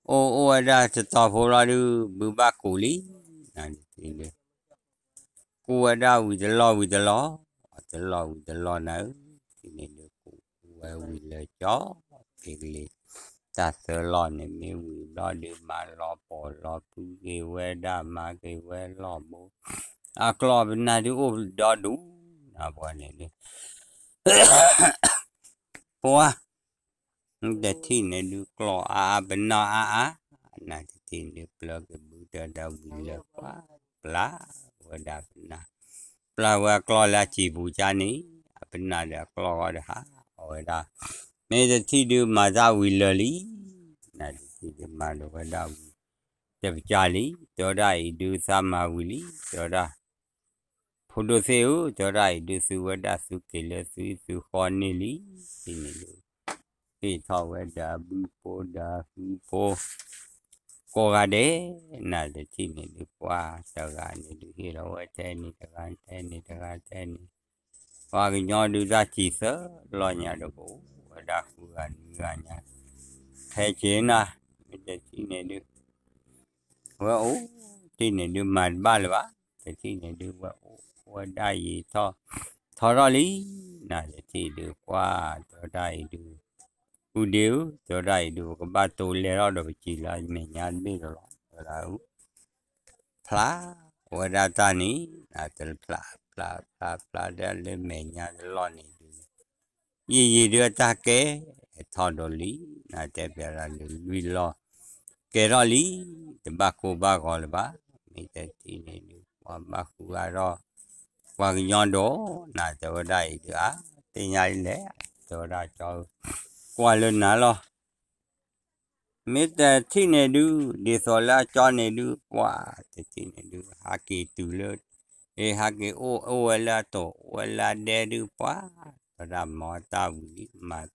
အိၣ်အိၣ်ဝဲဒၣ်တတီၤဖိလီၤဒုး ဘုဘၣ်ကူးလံ, နၤတထံၣ်ဒုး ကူးဝဲဒၣ်ဝံၤတလီၢ်ဝံၤတလီၢ်, တလီၢ်ဝံၤတလီၢ်နၤဧၢ, တထံၣ်န့ၣ်ဒုးကူးဝဲဝံၤလၢာ်ကၠီ, ဖဲကလံၤ, တၢ်သၢလီၢ်န့ၣ် မ့ၢ်ဝံၤဘျီဒုးမၤလီၤပှီၢ်လီၤဖုးက့ၤဝဲဒၣ် မၤက့ၤဝဲလီၢ်ဘိ, အကျီၢ်ပနၢ်ဒုးအိၣ်ဒီဒူၣ်, နၤပှၤန့ၣ်ဒုး ပှၤ တထံၣ်န့ၣ်ဒုးကျီၢ်အါအါပနၢ်အါအါ, နၤတထံၣ်န့ၣ်ဒုးပျၢၤက့ၤဘုတၢ်ဒီးဝံၤလၢာ်ပှၤ, ပျၢ်ဝဲဒၣ်ပနၢ်, ပျၢ်ဝဲအကျီၢ်လၢအစံာ်ပူၤကၢ်န့ၣ်, အပနၢ်ဒီးအကျီၢ်ဂီၢ်ဒီးဟးအီၣ်ဝဲဒၣ်, မ့ၢ်တထံၣ်ဒုးမၤတၢ်ဝံၤလၢာ်လံ, နၤတထံၣ်ဒုးမၤဒီးဝဲဒၣ်ဝံၤ, တပစၢ်လံ, တဲဝဲဒၣ်အံၤဒုးသးမၤဝံၤလံ, တဲဝဲဒၣ် ဖိဒိၣ်သ့ၣ်ဧၢ, တဲဝဲဒၣ်အံၤဒုးသုဝဲဒၣ်သုက့ၤလၢသုသုဃီန့ၣ်လံ, တထံၣ်န့ၣ်ဒုး ဟ့ၣ်ထီၣ်ဝဲဒီးအဘုဖိဒီးအဟုဖိ, ကိးဂၤဒဲး, နၤတထံၣ်န့ၣ်ဒုးပှၤတဂၤန့ၣ်ဒုး ဟ့ၣ်လီၤဝဲထဲန့ၣ်တဂၤထဲန့ၣ်တဂၤထဲန့ၣ်, ပှၤကညီဒုးတၢ်စံးသၢလီၢ်ညါဒီးကအိၣ်ဝဲဒၣ်ဃုဂၤနွံဂၤညါ, ဖဲက့ၤနၤ, မ့ၢ်တထံၣ်န့ၣ်ဒုး ဝဲအိၣ်, တထံၣ်န့ၣ်ဒုးမၤတဘၣ်လၢၤဘၣ်, တထံၣ်န့ၣ်ဒုးဝဲအိၣ်ဝဲဒၣ်ယံာ်ထီၣ်, ထီထီၣ်လံ, နၤတထံၣ်ဒုးပှၤ, တဲဝဲဒၣ်အံၤဒုး, ပုၢ်ဒ့ဧၢ, တဲဝဲဒၣ်အံၤဒုး ပကဘၣ်တိၤလဲၤထီၣ်ဒီးပစံးလၢအမဲာ်ညါတဘ့ၣ်ဒီးလီၤ, တဲဝဲဒၣ်အု, ဖျါဝဲဒၣ်တၢ်န့ၣ်, နၤတဖျါ, ဖျါဖျါဖျါဒၣ်လၢမဲာ်ညါတလီၢ်န့ၣ်ဒုး ယံာ်ယံာ်ဒုးအတၢ်ကဲထီၣ်ဒီးလံ, နၤတဲပျးဒၣ်လၢလွံၢ်လီၢ်, ကဲထီၣ်လံ, တဘၣ်ကိၢ်ဘၣ်ဂီၤလၢၤဘၣ်, မ့ၢ်တထံၣ်န့ၣ်ဒုး ပှၤဘၣ်ဃုဂၤဒီး, ပှၤကညီဒီး, နၤတဲဝဲဒၣ်အံၤဒုးအါ, သ့ၣ်ညါလံလဲၣ်, တဲဝဲဒၣ်ကၠီဧၢ, ကွၢ်လၢနၤလီၤ မ့ၢ်တထံၣ်န့ၣ်ဒုး, ဒ်သိးလၢအကၠီန့ၣ်ဒုး, ပှၤတထံၣ်န့ၣ်ဒုး, ဟးက့ၤတုၤလၢ, ဟးက့ၤအိၣ်အိၣ်ဝဲလၢအတိာ်, အိၣ်ဝဲလၢအဒဲဒုး, ပှၤ, တဲဝဲဒၣ်မၤတၢ်ဝံၤလံ, မၤ,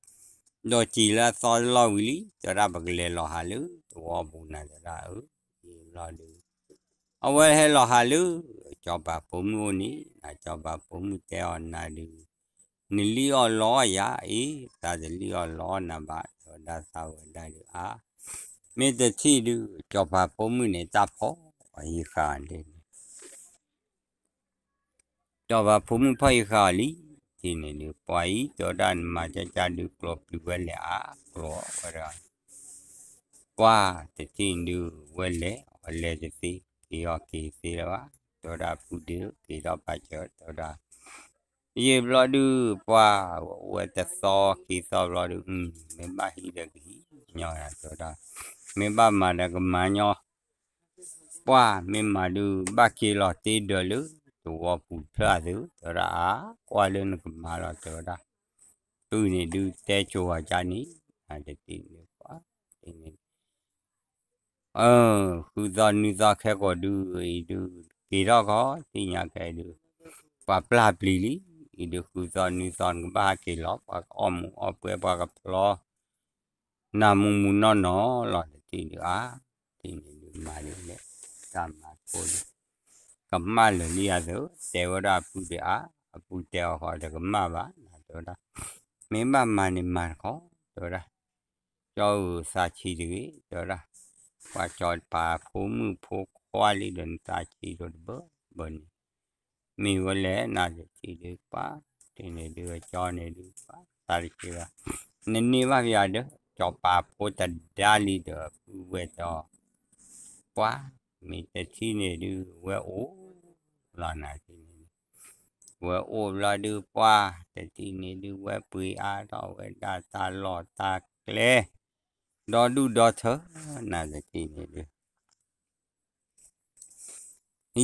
ဒီးစံးလၢအသီတလီၢ်ဝံၤလံ, တဲဝဲဒၣ်ပကလဲၤလီၤဟးလၢသဝီပူၤနၤ, တဲဝဲဒၣ်အၢ, ယံာ်လီၤဒုး အဝဲဟဲလီၤဟးလၢ, စီၤပၤဖိမုၣ်အိၣ်န့ၣ်, နၤစီၤပၤဖိမုၣ်တဲအီၤနၤဒုး, နလံၣ်အီၣ်လီအီၣ်ယၤအံၤ, သးတလံၣ်အီၣ်လီအီၣ်နၤဘၣ်, တဲဝဲဒၣ်သးဝဲဒၣ်ဒုးအါ, မ့ၢ်တထံၣ်ဒုး, စီၤပၤဖိမုၣ်န့ၣ် တၢ်ဖီၣ်အဟံးဃာ်ဒ်န့ၣ် စီၤပၤဖိမုၣ်ဖီၣ်ဟံးဃာ်အီၤလံ, တထံၣ်န့ၣ်ဒုး ပှၤအံၤ တဲဝဲဒၣ်နမၤကၢ်ကၢ်ဒုး ကျိးပျုၤဝဲလဲၣ်အါ, ကျိးဝဲဒၣ် ပှၤတထံၣ်ဒုးဝဲလဲၤ, အဝဲလဲၤတသ့, က့ၤအီၤက့ၤသ့လၢၤဘၣ်, တဲဝဲဒၣ်ပုၢ်ဒ့ဧၢ, က့ၤထီၣ်ပာ်စၢၤ, တဲဝဲဒၣ် ယံာ်ဘျီဒုး ပှၤဝဲအိၣ်ဝဲတသီခံသီဘျီဒုး, မ့ၢ်ဘၣ်ဟံးဒီးကဟံးညီယၤ, တဲဝဲဒၣ်, မ့ၢ်ဘၣ်မၤဒီးကမၤညီ, ပှၤမ့ၢ်မၤဒုး ဘၣ်က့ၤလီၤတ့ၢ်ဒၢးလၢသဝီပူၤတဖျၢၣ်အသိး, တဲဝဲဒၣ်အါ, ကွၢ်လၢနကမၤလီၤ, တဲဝဲဒၣ်, ပုၢ်န့ၣ်ဒုးတဲကိၤဂၤကၢ်န့ၣ်, တထံၣ်န့ၣ်ပှၤ, တထံၣ်န့ၣ် ဃုသီနွံသီခဲကိာ်ဒုး, အံၤဒုးက့ၤထီၣ်ခီ, သ့ၣ်ညါခဲအံၤဒုး, ပှၤပျၢ်ပျံၤလံ, အံၤဒုးဃုသီနွံသီနကဘၣ်ဟဲက့ၤလီၤ, ပှၤကအီၣ်မူးအီၣ်ပွဲ, ပှၤကဖျီ နၢ်မူးမူးနီၢ်နီၢ်လီၤ, တထံၣ်ဒုးအါ, တထံၣ်န့ၣ်ဒုးမၤဒ်လဲၣ်, တၢ်မၤကိၢ်ဒုး ကမၣ်လၢာ်လံဧါသၢ, တဲဝဲဒၣ်အပုၢ်ဒုးအါ, အပုၢ်တဲအီၤဃီတကမၣ်ဘၣ် တဲဝဲဒၣ်, မ့ၢ်ဘၣ်မၤန့ၣ်မၤတခီ တဲဝဲဒၣ်, ကၠီဧၢသးဆံးတဂ့ၤ တဲဝဲဒၣ်, ပှၤကၠီပာ်ဖိမုၣ်ဖိခွါလံဒီးနသးဆံးဒိၣ်တဘၢဘၢန့ၣ် မ့ၢ်ဝဲလဲၣ် နတထံၣ်ဒုးပှၤ, တထံၣ်န့ၣ်ဒုးကၠီန့ၣ်ဒုးပှၤ သးတဆံးဘၣ်, နန့ၢ်ဘၣ်ဖဲအံၤဒီး ကၠီပာ်ဖိတဒါလံဒီးပုၢ်ဝဲၢ်တီ ပှၤ, မ့ၢ်တထံၣ်န့ၣ်ဒုး ဝဲအိၣ်လီၤနၤတထံၣ်န့ၣ်ဒုး, ဝဲအိၣ်ဘျီဒုးပှၤ, တထံၣ်န့ၣ်ဒုး ဝဲပှ့ၤအါထီၣ်ဝဲဒၣ်တၢ်လီၢ်တၢ်ကျဲ ဒီဒူၣ်ဒီထၢ နတထံၣ်န့ၣ်ဒုး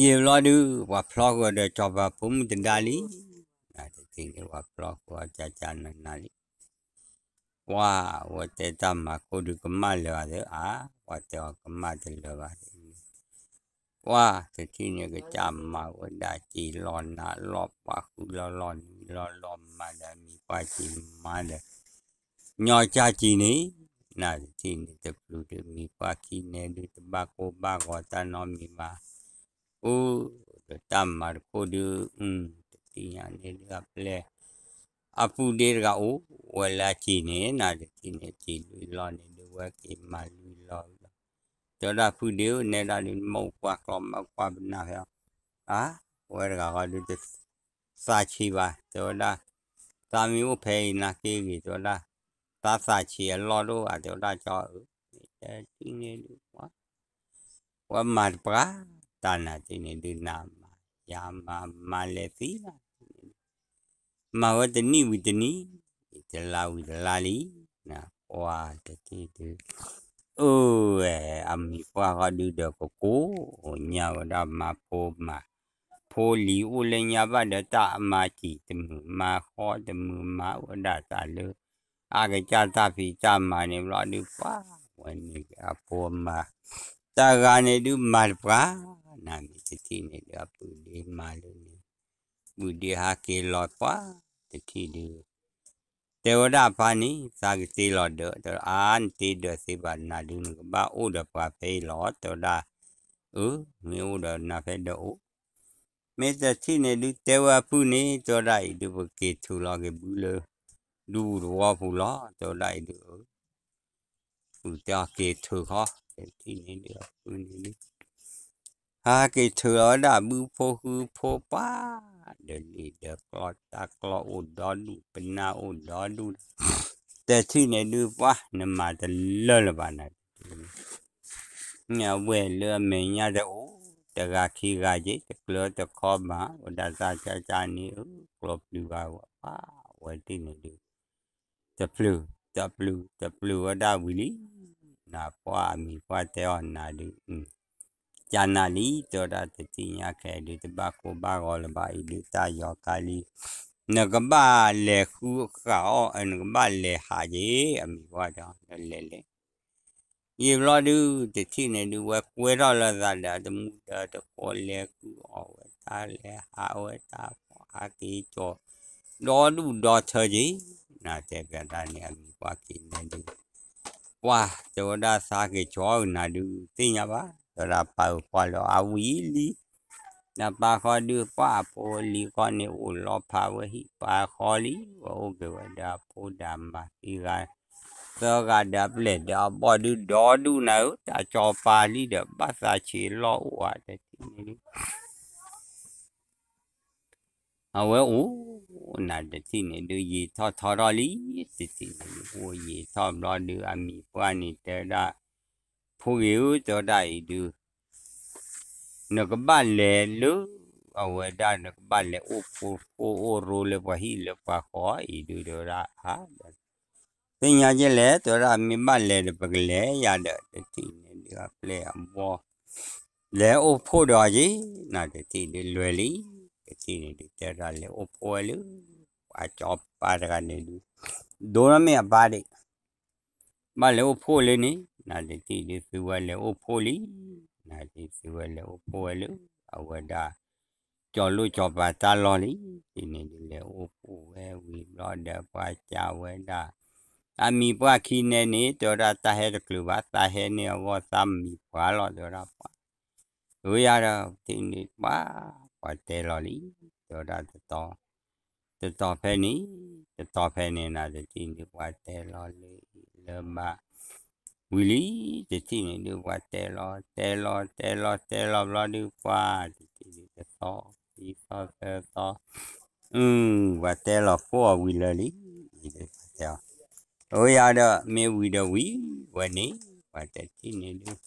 ယံာ်ဘျီဒုး ပှၤဖျီဃုာ်ဒီးကၠီပာ်ဖိမုၣ်တဒါလံ, နတထံၣ်န့ၣ် ပှၤဖျီဃုာ်အီၤကၠၢ်ကၠၢ်နးနးလံ, ပှၤ, ဝဲတဲတၢ်မၤခိၣ်ဒုးကမၣ်လၢၤဘၣ်သၢဧါ, ပှၤတဲအီၤကမၣ်တလၢၤဘၣ်သၢ ပှၤ, တထံၣ်န့ၣ်ကစၢ်မၤဝဲဒၣ်စံာ်လီၢ်နးလီၢ် ပှၤဃုလီၢ်လီၢ်နွံလီၢ်လီၢ် မၤဒီးမံၤပှၢ်စံာ်မၤဒီး ညီကၢ်စံာ်န့ၣ်, နတထံၣ်န့ၣ် တပျုၤဒုးမံၤပှၢ်ခံန့ၣ်ဒုး တဘၣ်ကိၢ်ဘၣ်ဂီၤတၢ်နီတမံၤဘၣ်, အိၣ်ဒီးတၢ်မၤတခိၣ်ဒုး, တထံၣ်ညါန့ၣ်ဒုးအပျဲၢ်, အပုၢ်ဒ့တဂၤအိၣ်ဝဲလၢအစံာ်န့ၣ် နတထံၣ်န့ၣ် စံာ်လွံၢ်လီၢ်န့ၣ်ဒုး ဝဲက့ၤမၤလွံၢ်လီၢ်လီၤ, တဲဝဲဒၣ်ဖုဒ့ဧၢ နဲဒၣ်ဒုး နမ့ၢ်အိၣ်ကွၢ်ကျီမ့ၢ်ကွၢ်ပနၢ်ဖဲအီၤ, အါ, ဝဲတဂၤဃီဒုး သးဆံးဘၣ် တဲဝဲဒၣ်, သးမ့ၢ်အိၣ်ဖဲအံၤနာ်က့ဂ့ၤ တဲဝဲဒၣ်, သးသးဆံးအလီၢ်ဒိၣ်ဧါ တဲဝဲဒၣ်ကၠီဧၢ, တထံၣ်န့ၣ်ဒုး ပှၤ, ဝဲမၤတပှၢ်, တၢ်နတထံၣ်န့ၣ်ဒုး နမၤယၤမၤ မၤလဲၤသံလီၤ, မၤဝဲတနံၣ်ဝံၤတနံၣ်, တလါဝံၤတလါလံ, နကွၢ်တထံၣ်ဒုး, အၢဝဲ, အမံၤပှၢ်ဃီဒုးဒီးကကိးညါဝဲဒၣ်မၤဖိမၤ, ဖိလံၤအိၣ်လၢညါဘၣ်ဒီးတၢ်အမၤစံာ်တမုာ် မၤဃီတမုာ် မၤဝဲဒၣ်တၢ်လၢ အကစၢ်တၢ်ဖံးတၢ်မၤန့ၣ်ဘျီဒုးပှၤ, ဝဲန့ၣ်အဖိမၤ, တဂၤန့ၣ်ဒုးမၤတပှၢ်, နမ့ၢ်တထံၣ်န့ၣ်ဒုးအပုၢ်ဒ့မၤလၢန့ၣ်, ပုၢ်ဒ့ဟးက့ၤလီၤပှၤ, တထံၣ်ဒုး တဲဝဲဒၣ်အပၢ်န့ၣ် သးကတ့လီၤဒၢး, တဲအါ နတ့ဒၢးသ့ဘၣ် နၤဒုးနကဘၣ်အိၣ်ဒီးပှၤဖဲအံၤလီၤ, တဲဝဲဒၣ်, အၢ, မ့ၢ်အိၣ်ဒီးနၤဖဲဒၢးအိၣ်, မ့ၢ်တထံၣ်န့ၣ်ဒုးတဲဝဲအပုၢ်န့ၣ် တဲဝဲဒၣ်အံၤဒုး ပက့ၤထုးလီၤက့ၤဘုလၢ ဒူပူၤသဝီပူၤလီၤ, တဲဝဲဒၣ်အံၤဒုး ပုၢ်တဲအီၤက့ၤထုးခီ, တထံၣ်န့ၣ်ဒုးအပုၢ်န့ၣ်ဒုး ဟးက့ၤထုးလီၤဝဲဒၣ်ဘုဖိဃုဖိပှၤ, ဒီးလံာ်ဒီးကျီၢ် တၢ်ကျီၢ်အိၣ်ဒီဒူၣ် ပနၢ်အိၣ်ဒီဒူၣ်, တထံၣ်န့ၣ်ဒုးပှၤ နမၤတလၢလၢၤဘၣ်နၤ, အဝဲၢ်လၢအမဲာ်ညါတအိၣ်, တဂၤခံဂၤက့ၤ တကျၢၤတခီမး ဝဲဒၣ်တၢ်ကၢ်ကၢ်န့ၣ် ကျိပျုၤဘၣ်ဝဲပှၤ, အဝဲသ့ၣ်န့ၣ်ဒုး တပျုၤ, တပျုၤ, တပျုၤဝဲဒၣ်ဝံၤလံ, နပှၤအမံၤပှၢ်တဲအီၤနၤဒုး, ကနၣ်လံ တဲဝဲဒၣ်တထံၣ်ညါခဲဒုး တဘၣ်ကိၢ်ဘၣ်ဂီၤလၢၤဘၣ်အံၤဒုး တၢ်ယီၤကါလံ, နကဘၣ်လဲၤဃုဃာ်အီၤ, နကဘၣ်လဲၤဟးက့ၤ အမံၤပှၢ်တဲအီၤ လဲၤလဲၤ ယံာ်ဘျီဒုး တထံၣ်န့ၣ်ဒုး ဝဲကွဲထီၣ်လၢသးဒီး တမူဒီးတကိးလဲၤဃုအီၣ်ဝဲတၢ် လဲၤဟးဝဲတၢ် ပှၤဟးက့ၤကၠီၤ ဒီဒူၣ်ဒီထၢက့ၤ, နတဲပျးတၢ်န့ၣ် အမံၤပှၢ်က့ၤနဲဒုး, ပှၤ တဲဝဲဒၣ်သးက့ၤကၠီၤနၤဒုး သ့ၣ်ညါဘၣ် တဲဝဲဒၣ်ပၢ်ဧၢ ပှၤလၢအဝံၤလံ နပၢ်ဃီဒုး ပှၤအဖိလံၤဃီန့ၣ် အိၣ်လီၤဖးဝဲဟံၣ်ပၢ်ဃီလံ ဝဲအိၣ်က့ၤဝဲဒီးအဖိဒီးအမါသံဂၤ သၢဂၤဒီးအပျဲၢ်ဒီးအဘီၣ်ဒုး ဒီဒူၣ်နၤဧၢ တၢ်ကၠီၤပၤလံဒီး ဘၣ်သးဆံးလီၢ်အိၣ်ဧါ တထံၣ်န့ၣ်ဒုး အဝဲအိၣ် နတထံၣ်န့ၣ်ဒုး ယံာ်ထီၣ်ထီထီၣ်လံ တထံၣ်န့ၣ်ဒုး အိၣ်ယံာ်ထီၣ်ဘျီဒုး အမံၤပှၢ်န့ၣ် တဲဝဲဒၣ် ဖိဂ့ၤဧၢ တဲဝဲဒၣ်အံၤဒုး နကဘၣ်လဲၤလၢ အဝဲဒၣ် နကဘၣ်လဲၤအိၣ်ဖိအိၣ်ရိလၢပှၤဟံၣ်လၢပှၤဃီအံၤဒုး တဲဝဲဒၣ် သ့ၣ်ညါက့လဲၣ် တဲဝဲဒၣ် မ့ၢ်ဘၣ်လဲၤဒီးပကလဲၤယၤဒီး တထံၣ်န့ၣ်ဒုး အပျဲၢ်အဘီၣ် လဲၤအိၣ်ဖှိၣ်ဒီးအီၤက့ၤ နတထံၣ်ဒုးလဲၤလံ တထံၣ်န့ၣ်ဒုး တဲဝဲဒၣ်လဲၤအိၣ်ဖှိၣ်ဝဲလၢ ပှၤကၠီၤပၤတဂၤန့ၣ်ဒုး ဒိၣ်နီၢ်မ့ၢ်အပၢ်ဒံး ဘၣ်လဲၤအိၣ်ဖှိၣ်လၢန့ၣ် နတထံၣ်ဒုးသုဝဲလဲၤအိၣ်ဖှိၣ်လံ နတထံၣ်သုဝဲလဲၤအိၣ်ဖှိၣ်ဝဲလၢ အဝဲဒၣ် ကၠီၤလိၣ်ကၠီၤပၤတၢ်လီၢ်လံ တထံၣ်န့ၣ်ဒုးလဲၤအိၣ်ဖှိၣ်ဝဲဝံၤဘျီဒီးပှၤကးဝဲဒၣ် အမံၤပှၢ်ခံန့ၣ်န့ၣ် တဲဝဲဒၣ်တၢ်ဟဲတချုးဘၣ် သးဟဲန့ၢ်အဂီၢ်သးမံၤပှၢ်လီၤ တဲဝဲဒၣ်ပှၤ အဝဲယၤဒီး တထံၣ်န့ၣ်ပှၤ, ပှၤတဲလီၤလံ, တဲဝဲဒၣ်တတီၤ, တတီၤဖဲန့ၣ်, တတီၤဖဲန့ၣ် နတထံၣ်န့ၣ် ပှၤတဲလီၤလၢအံၤလၢဘၣ်, ဝံၤလံ, တထံၣ်န့ၣ်ဒုး ပှၤတဲလီၤ တဲလီၤ တဲလီၤ တဲလီၤဘျီဒုး ပှၤတထံၣ်န့ၣ်တသီ, ခံသီ သၢသီ, ပှၤတဲလီၤကိးအီၤဝံၤလၢာ်လံ, အံၤဒုးပှၤတဲအီၤ, အဝဲယၤဒီး မ့ၢ်ဝံၤဒီးဝံၤဝဲန့ၣ်, ပှၤတထံၣ်န့ၣ်ဒုး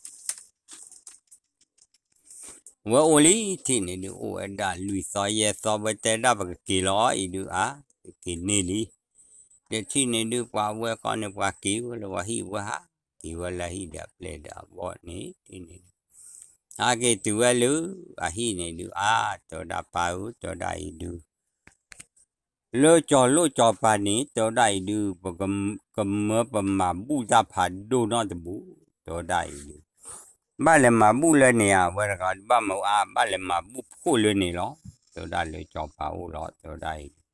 ဝဲအိၣ်လံ, ထံၣ်န့ၣ်ဒုး အိၣ်ဝဲဒၣ်လွံၢ်သီယဲၢ်သီ ဝဲတဲဒၣ်ပကက့ၤလီၤအံၤဒုး အါ, ကက့ၤန့ၢ်လံ, တထံၣ်န့ၣ်ဒုး ပှၤဝဲဃီန့ၣ် ပှၤက့ၤဝဲလၢပှၤဟံၣ်ဝဲဟး, က့ၤဝဲလၢဟံၣ်ဒီးအပျဲၢ်ဒီးအဘီၣ်န့ၣ် ထံၣ်န့ၣ်ဒုး, ဟဲက့ၤတုၤဝဲလၢအဟံၣ်န့ၣ်ဒုး အါ, တဲဝဲဒၣ်ပၢ်ဧၢ, တဲဝဲဒၣ်အံၤဒုး လၢကၠီၤလိၣ်ကၠီၤပၤန့ၣ် တဲဝဲဒၣ်အံၤဒုး ပကမၢပမၤဘူၣ်တၢ်ဖးဒိၣ်နီတဘူၣ်, တဲဝဲဒၣ်အံၤဒုး, ဘၣ်လဲၤမၤဘူၣ်လၢန့ၣ်ဧါ, ဝဲတဂၤဒုးဘၣ်မၤအါ, ဘၣ်လဲၤမၤဘူၣ်ဖှိၣ်လၢန့ၣ်လီၤ, တဲဝဲဒၣ်လၢကၠီၤပၤအိၣ်လီၤ, တဲဝဲဒၣ်အံၤဒု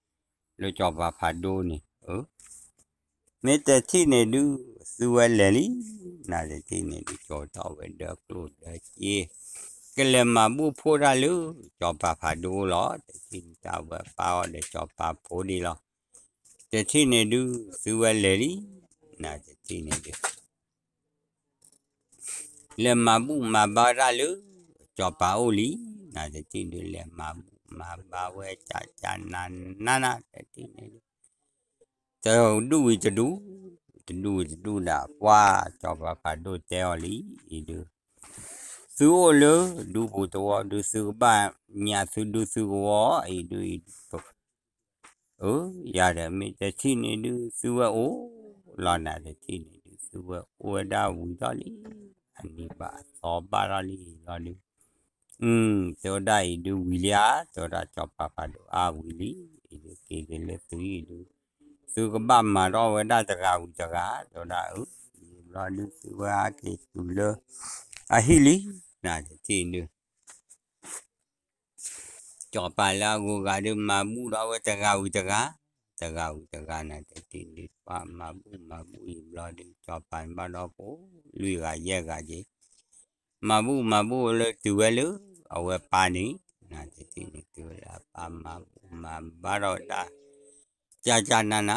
း, လၢကၠီၤပၤဖးဒိၣ်န့ၣ်, မ့ၢ်တထံၣ်န့ၣ်ဒုး သုဝဲလဲၤလံ, နတထံၣ်န့ၣ်ဒုး ကၠီၤထီၣ်ဝဲဒီးကျိၣ်ဒီးစ့, ကလဲၤမၤဘူၣ်ဖှိၣ်တၢ်လၢ ကၠီၤပၤဖးဒိၣ်အိၣ်လီၤ, တထံၣ်န့ၣ်တၢ်ဝဲပၢ်အီၤဒီးကၠီၤပၤဖိဒံးလီၤ, တထံၣ်န့ၣ်ဒုး သုဝဲလဲၤလံ, နတထံၣ်န့ၣ်ဒုး လဲၤမၤဘူၣ်မၤဘါတၢ်လၢ ကၠီၤပၤအိၣ်လံ, နတထံၣ်ဒုး လဲၤမၤဘူၣ်မၤဘါဝဲ ကကနနန တထံၣ်န့ၣ်ဒုး တဒူၣ်ဝံၤတဒူၣ်, တဒူၣ်ဝံၤတဒူၣ်ဒၣ် ပှၤကၠီၤပၤဖးဒိၣ်တဲအီၤလံ, အံၤဒုး သုအိၣ်လၢဒူပူၤတဝီဒုး သုကဘၣ်ညၣ်သုဒူသုကဝီၤ, အံၤဒုး ယၤဒီးမ့ၢ်တထံၣ်န့ၣ်ဒုး သုဝဲအိၣ်လီၤ, နတထံၣ်န့ၣ်ဒုး သုဝဲအိၣ်ဝဲဒၣ်ဝံၤထီၣ်လံ, အနံၤဘၣ်အသီဘၣ်ထီၣ်လံလီၤဒုး, တဲဝဲဒၣ်အံၤဒုးဝံၤလံဧါ, တဲဝဲဒၣ်ကၠီၤပၤဖးဒိၣ်အါဝံၤလံ, အံၤဒုးက့ၤက့ၤလၢသုအံၤဒုး သုကဘၣ်မၤထီၣ်ဝဲဒၣ်တဂၤဝံၤတဂၤ, တဲဝဲဒၣ်အၢ, ဘျီဒုးသုဝဲဟဲက့ၤတုၤလၢ အဟံၣ်လံ, နတထံၣ်ဒုး ကၠီၤပၤလၢအဂုၤအဂၤဒုး မၤဘူၣ်ဒီးဝဲတဂၤဝံၤတဂၤ, တဂၤဝံၤတဂၤ နတထံၣ်ဒုး ပှၤမၤဘူၣ်မၤဘူၣ်အံၤဘျီဒုး ကၠီၤပၤန့ၣ်ဘၣ်ဒီးဖိလွံၢ်ဂၤယဲၢ်ဂၤက့ၤ, မၤဘူၣ်မၤဘူၣ်လၢတုၤဝဲလၢ အဝဲပၢ်န့ၣ်, နတထံၣ်န့ၣ် တုၤဝဲလၢအပၢ်မၤဘူၣ်မၤဘါထီၣ်ဝဲဒၣ် ကကနန,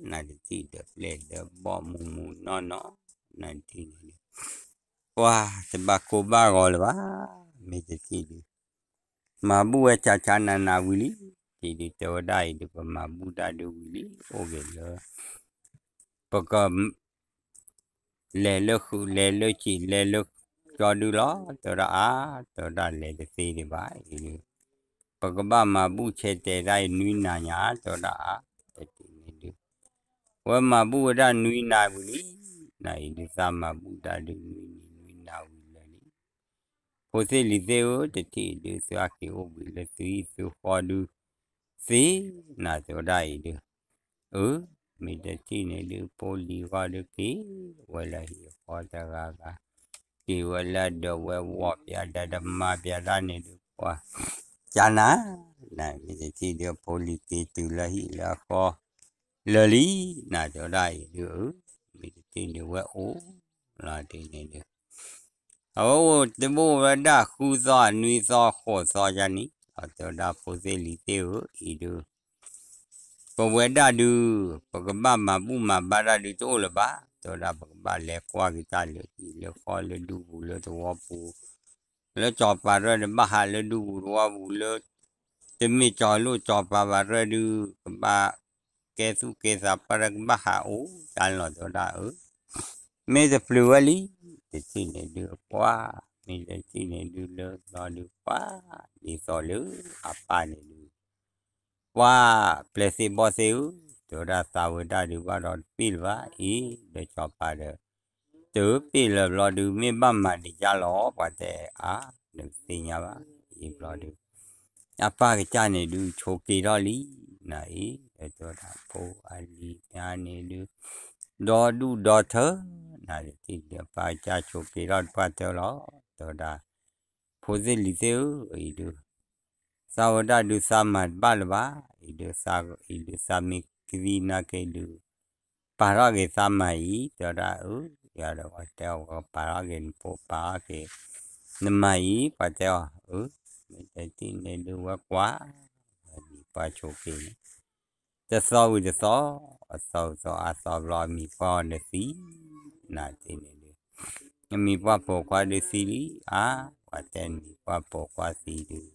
နတထံၣ်ဒီးပျဲၢ်ဒီးဘီၣ်မူးမူးနီၢ်နီၢ်, နတထံၣ်န့ၣ်ဒုး ပှၤတဘၣ်ကိၢ်ဘၣ်ဂီၤလၢၤဘၣ်, မ့ၢ်တထံၣ်ဒုး မၤဘူၣ်ဝဲကကနနဝံၤလံ, တထံၣ်ဒုးတဲဝဲဒၣ်အံၤဒုး ပမၤဘူၣ်တၢ်ဒုးဝံၤလံ, အိၣ်က့ၤလၢ ပက လဲၤလၢဃုာ်လဲၤလၢစံာ်လဲၤလၢကၠီဒုလီၤ, တဲဝဲဒၣ်အါ, တဲဝဲဒၣ်လဲၤတသ့ဒံးဘၣ်အံၤဒုး ပကဘၣ်မၤဘူၣ်ဆဲးတဲာ်တၢ်အံၤနွံနၤညါ, တဲဝဲဒၣ်အါ, တထံၣ်န့ၣ်ဒုး ဝဲမၤဘူၣ်ဝဲဒၣ်နွံနၤဝံၤလံ, နအံၤဒုးသးမၤဘူၣ်တၢ်ဒုးနွံနံၤနွံနၤဝံၤလၢာ်လံ, ဖိသ့ၣ်လံၤသ့ၣ်ဧၢ, တထံၣ်ဒုးသုဟဲက့ၤအိၣ်ဘှံးလၢသုဟံၣ်သုဃီဒုးသ့, နတဲဝဲဒၣ်အံၤဒုး အၢ, မ့ၢ်တထံၣ်န့ၣ်ဒုး ဖိလံၤဃီဒုးက့ၤဝဲလၢဟံၣ်ဃီတဂၤဂၤ, က့ၤဝဲလၢဒၢးဝဲဝီၢ်ပၠးဒီးတမၤပၠးတၢ်န့ၣ်ဒုး ပှၤကနၤ, နမ့ၢ်တထံၣ်ဒုး ဖိလံၤက့ၤတုၤလၢဟံၣ်လၢအဃီလၢာ်လံ, နတဲဝဲဒၣ်အံၤဒုး အၢ, မ့ၢ်တထံၣ်ဒုးဝဲအိၣ်လီၤတထံၣ်န့ၣ်ဒုး အဝဲအိၣ်တဘိဝဲဒၣ်ဃုသီနွံသီဃိးသီယါန့ၣ်, အတဲဝဲဒၣ်ဖိသ့ၣ်လံၤသ့ၣ်ဧၢ, အံၤဒုး ပဝဲဒၣ်ဒုး ပကဘၣ်မၤဘူၣ်မၤဘါတၢ်ဒုးတအိၣ်လၢၤဘၣ်, တဲဝဲဒၣ်ပကဘၣ်လဲၤကွၢ်က့ၤတၢ်လၢဟံၣ်လၢဃီလၢဒူပူၤလၢသဝီပူၤ, လၢကၠီၤပၤရဲၣ်ဒုးဘၣ်ဟးလၢဒူပူၤသဝီပူၤလၢ တမ့ၢ်ကၠီၤလိၣ်ကၠီၤပၤဘၣ်ရဲၣ်ဒုး ကဘၣ်ကဲသူၣ်ကဲသးပှၢ်ရဲၣ်ကဘၣ်ဟးအိၣ်တၢ်လီၤတဲဝဲဒၣ်အၢ မ့ၢ်တပျုၤဝဲလံ, တထံၣ်န့ၣ်ဒုးအပှၢ်, မ့ၢ်တထံၣ်န့ၣ်ဒုးလၢလီၤဒုးပှၢ်, ဒ်သိးလၢအပၢ်န့ၣ်ဒုး ပှၢ်ပျဲၢ်သ့ၣ်ဘီၣ်သ့ၣ်ဧၢ, တဲဝဲဒၣ်သးဝဲဒၣ်ဒုးဘၣ်ဒီးတပ့ၢ်လၢၤဘၣ်အံၤ, ဒီးကၠီၤပၤဒီး တပ့ၢ်လၢၤဘျီဒုး မ့ၢ်ဘၣ်မၤဒံးကၢ်လီၤ ပှၤတဲအါ, နကသ့ၣ်ညါဘၣ်အံၤဘျီဒုး အပၢ်ကစၢ်န့ၣ်ဒုး ဆိးက့ၤထီၣ်လံ, နအံၤ တဲဝဲဒၣ်ဖိအလံၤညါန့ၣ်ဒုး ဒီဒူၣ်ဒီထၢ, နတထံၣ်ဒုး အပၢ်ကစၢ်ဆိးက့ၤထီၣ်တပှၢ်တၢၢ်လီၤ, တဲဝဲဒၣ် ဖိသ့ၣ်လံၤသ့ၣ်ဧၢ, အံၤဒုး သးဝဲဒၣ်ဒုးသးမၤတဘၣ်လၢၤဘၣ်, အံၤဒုး အံၤဒုးသးမ့ၢ်ကသံၣ်နာ်က့ဒုး ပာ်ထီၣ်က့ၤသးမၤအံၤ, တဲဝဲဒၣ်အၢ, ယၤဒီးဝဲတဲအီၤ ပာ်ထီၣ်က့ၤနဖိ ပာ်ထီၣ်က့ၤ နမၤအံၤ ပှၤတဲအီၤ, မ့ၢ်တထံၣ်န့ၣ်ဒုးဝဲကွၢ်, ဝဲမံၤပှၢ်ဆိက့ၤန့ၣ်, တသီဝံၤတသီ, အသီဝံၤသီ အသီဘျီအမံၤပှၢ်အီၤဒီးသံ, နၤတထံၣ်န့ၣ်ဒုး, အမံၤပှၢ်ပိာ်ခွါဒုးသံလံ, အါ, ပှၤတဲနမံၤပှၢ်ပိာ်ခွါသံဒုး,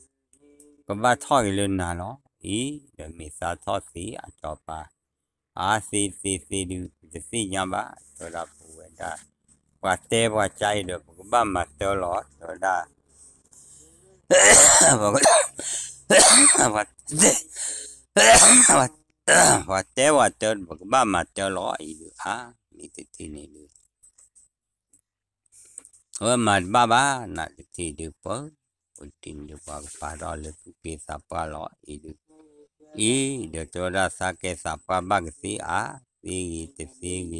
ကဘၣ်ထီၣ်က့ၤလၢနၤလီၤ, အံၤ, ဒီးမ့ၢ်သးထီၣ်သံအစီၤပၤ အါသ့သ့သ့ဒုး ပတသ့ၣ်ညါဘၣ်, တဲဝဲဒၣ်ပဝဲဒၣ်, ပှၤတဲပှၤကါအံၤဒီး ပကဘၣ်မၤတၢ်လီၤ, တဲဝဲဒၣ်, ပှၤတဲပှၤတၢ် ပကဘၣ်မၤတၢ်လီၤအံၤဒုးအါ, မ့ၢ်တထံၣ်န့ၣ်ဒုး အဝဲမၤတဘၣ်ဘၣ် နတထံၣ်ဒုးပ, ပတထံၣ်န့ၣ်ဒုး ပှၤကပာ်ထီၣ်လၢသူၣ်က့သးပှၢ်လီၤ အံၤဒုး, အံၤ, ဒီးတဲဝဲဒၣ်သးကဲသးပှၢ်ဘၣ်ကသ့ဧါ, သ့ဂ့ၤတသ့ဂ့ၤ,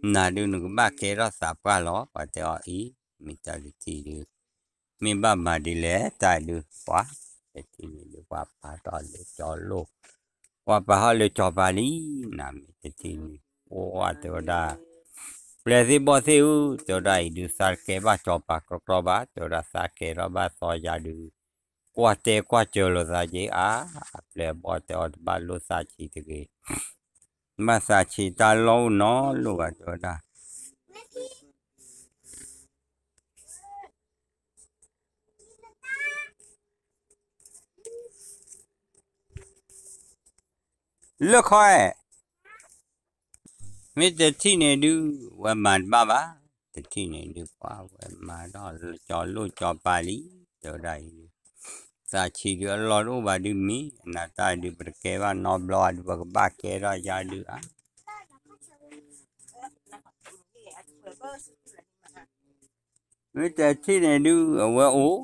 နၤဒုးနကဘၣ်ကဲထီၣ်သးပှၢ်လီၤ ပှၤတဲအီၤအံၤ, မ့ၢ်တၢ်တထံၣ်ဒုး, မ့ၢ်ဘၣ်မၤဒ်လဲၣ်တၢ်ဒုး ပှၤ, တထံၣ်န့ၣ်ဒုး ပှၤပာ်ထီၣ်လၢကၠီလိၣ်, ပှၤပာ်ထီၣ်လၢကၠီၤပၤလံ, နမ့ၢ်တထံၣ်န့ၣ်, အိၣ်ဝဲတဲဝဲဒၣ် ပျဲၢ်သ့ၣ်ဘီၣ်သ့ၣ်ဧၢ, တဲဝဲဒၣ်အံၤဒုး သးတကဲဘၣ်ကၠီၤပၤကြီကြီဘၣ်, တဲဝဲဒၣ်သးကဲထီၣ်ဘၣ်သီယၤဒုး, ကွၢ်တဲကွၢ်စၢၤလိာ်သးက့ၤအါ, အပျဲၢ်အဘီၣ်တဲအီၤတဘၣ်လိၣ်သးဆံးတဂ့ၤ, ဘၣ်သးဆံးတၢ်လီၢ်အိၣ်နီတလိၣ်ဘၣ် တဲဝဲဒၣ် လၢခီအဲၣ်, မ့ၢ်တထံၣ်န့ၣ်ဒုး, ဝဲမၤတဘၣ်ဘၣ်, တထံၣ်န့ၣ်ဒုး ပှၤဝဲမၤထီၣ်လၢကၠီၤလိၣ်ကၠီၤပၤလံ, တဲဝဲဒၣ်အံၤဒုး, သးဆံးဒုးအလီၢ်တအိၣ်ဘၣ်ဒုးမ့ၢ်, အနၢ်တၢ်ဒုး ပတကဲဘၣ်နီတဘျီဘၣ်ဒုး ပကဘၣ်ကဲထီၣ်ယၤဒုးအါ မ့ၢ်တထံၣ်န့ၣ်ဒုး အဝဲအိၣ်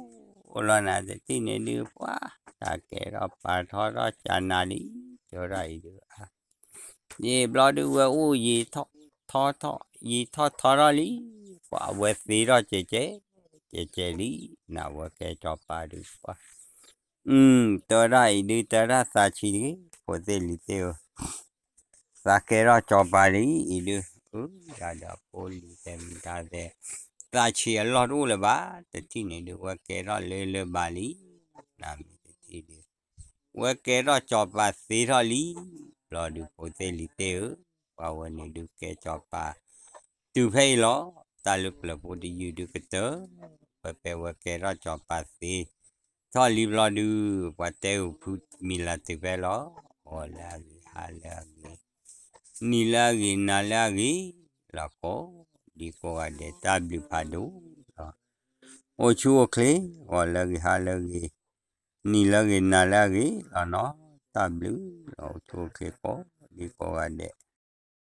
လီၤနၤ တထံၣ်န့ၣ်ဒုး ပှၤတၢ်ကဲထီၣ်ပာ်ထီၣ်ထီၣ်ကၢနၤလံ, တဲဝဲဒၣ်အံၤဒုး, ယံာ်ဘျီဒုး ဝဲအိၣ်ယံာ်ထီၣ်ထီထီၣ် ယံာ်ထီၣ်ထီထီၣ်လံ, ပှၤအဝဲသ့ထီၣ်ကဲကဲ, ကဲကဲလံ, နဝဲကဲကၠီၤပၤဒုးပှၤ, တဲဝဲဒၣ်အံၤဒုး တဲဝဲဒၣ်သးဆံးတဂ့ၤ ဖိသ့ၣ်လံၤသ့ၣ်ဧၢ သးကဲထီၣ်ကၠီၤပၤလံအံၤဒုး, အၢ ယၤဒီးဖိလံၤတဲမတၤသဲ, သးဆံးအလီၢ်တအိၣ်လၢၤဘၣ်, တထံၣ်န့ၣ်ဒုး ဝဲကဲထီၣ်လၢလၢဘၣ်လံ, နမ့ၢ်တထံၣ်ဒုး, ဝဲကဲထီၣ်ကၠီၤပၤသ့ထီၣ်လံ, ဘျီဒုးဖိသ့ၣ်လံၤသ့ၣ်ဧၢ, ပှၤဝဲန့ၣ်ဒုးကဲကၠီၤပၤ တုၤဖဲအံၤလီၤ, တၢ်လၢပျၢၤဖိတယုၢ်ဒုးကတၢၢ်, ဝဲဖဲဝဲကဲထီၣ်ကၠီၤပၤသ့ ထီၣ်လံဘျီဒုး, ပှၤတဲအုးဖုမံၤလၤတုၤဖဲလီၤ, ဂီၤလၢအဂ့ၤ ဟါလၢအဂ့ၤ, နံၤလၢအဂ့ၤ နၤလၢအဂ့ၤ, လီၤကိး, ဒ်ကိးဂၤဒဲးတၢ်ဘျုးဖးဒိၣ်လီၤ, အိၣ်ဆူၣ်အိၣ်ချ့, ဂီၤလၢအဂ့ၤ ဟါလၢအဂ့ၤ, နံၤလၢအဂ့ၤ နၤလၢအဂ့ၤလီၤနီၤ, တၢ်ဘျုးလီၤ အိၣ်ဆူၣ်အိၣ်ချ့ကိး, ဒ်ကိးဂၤဒဲး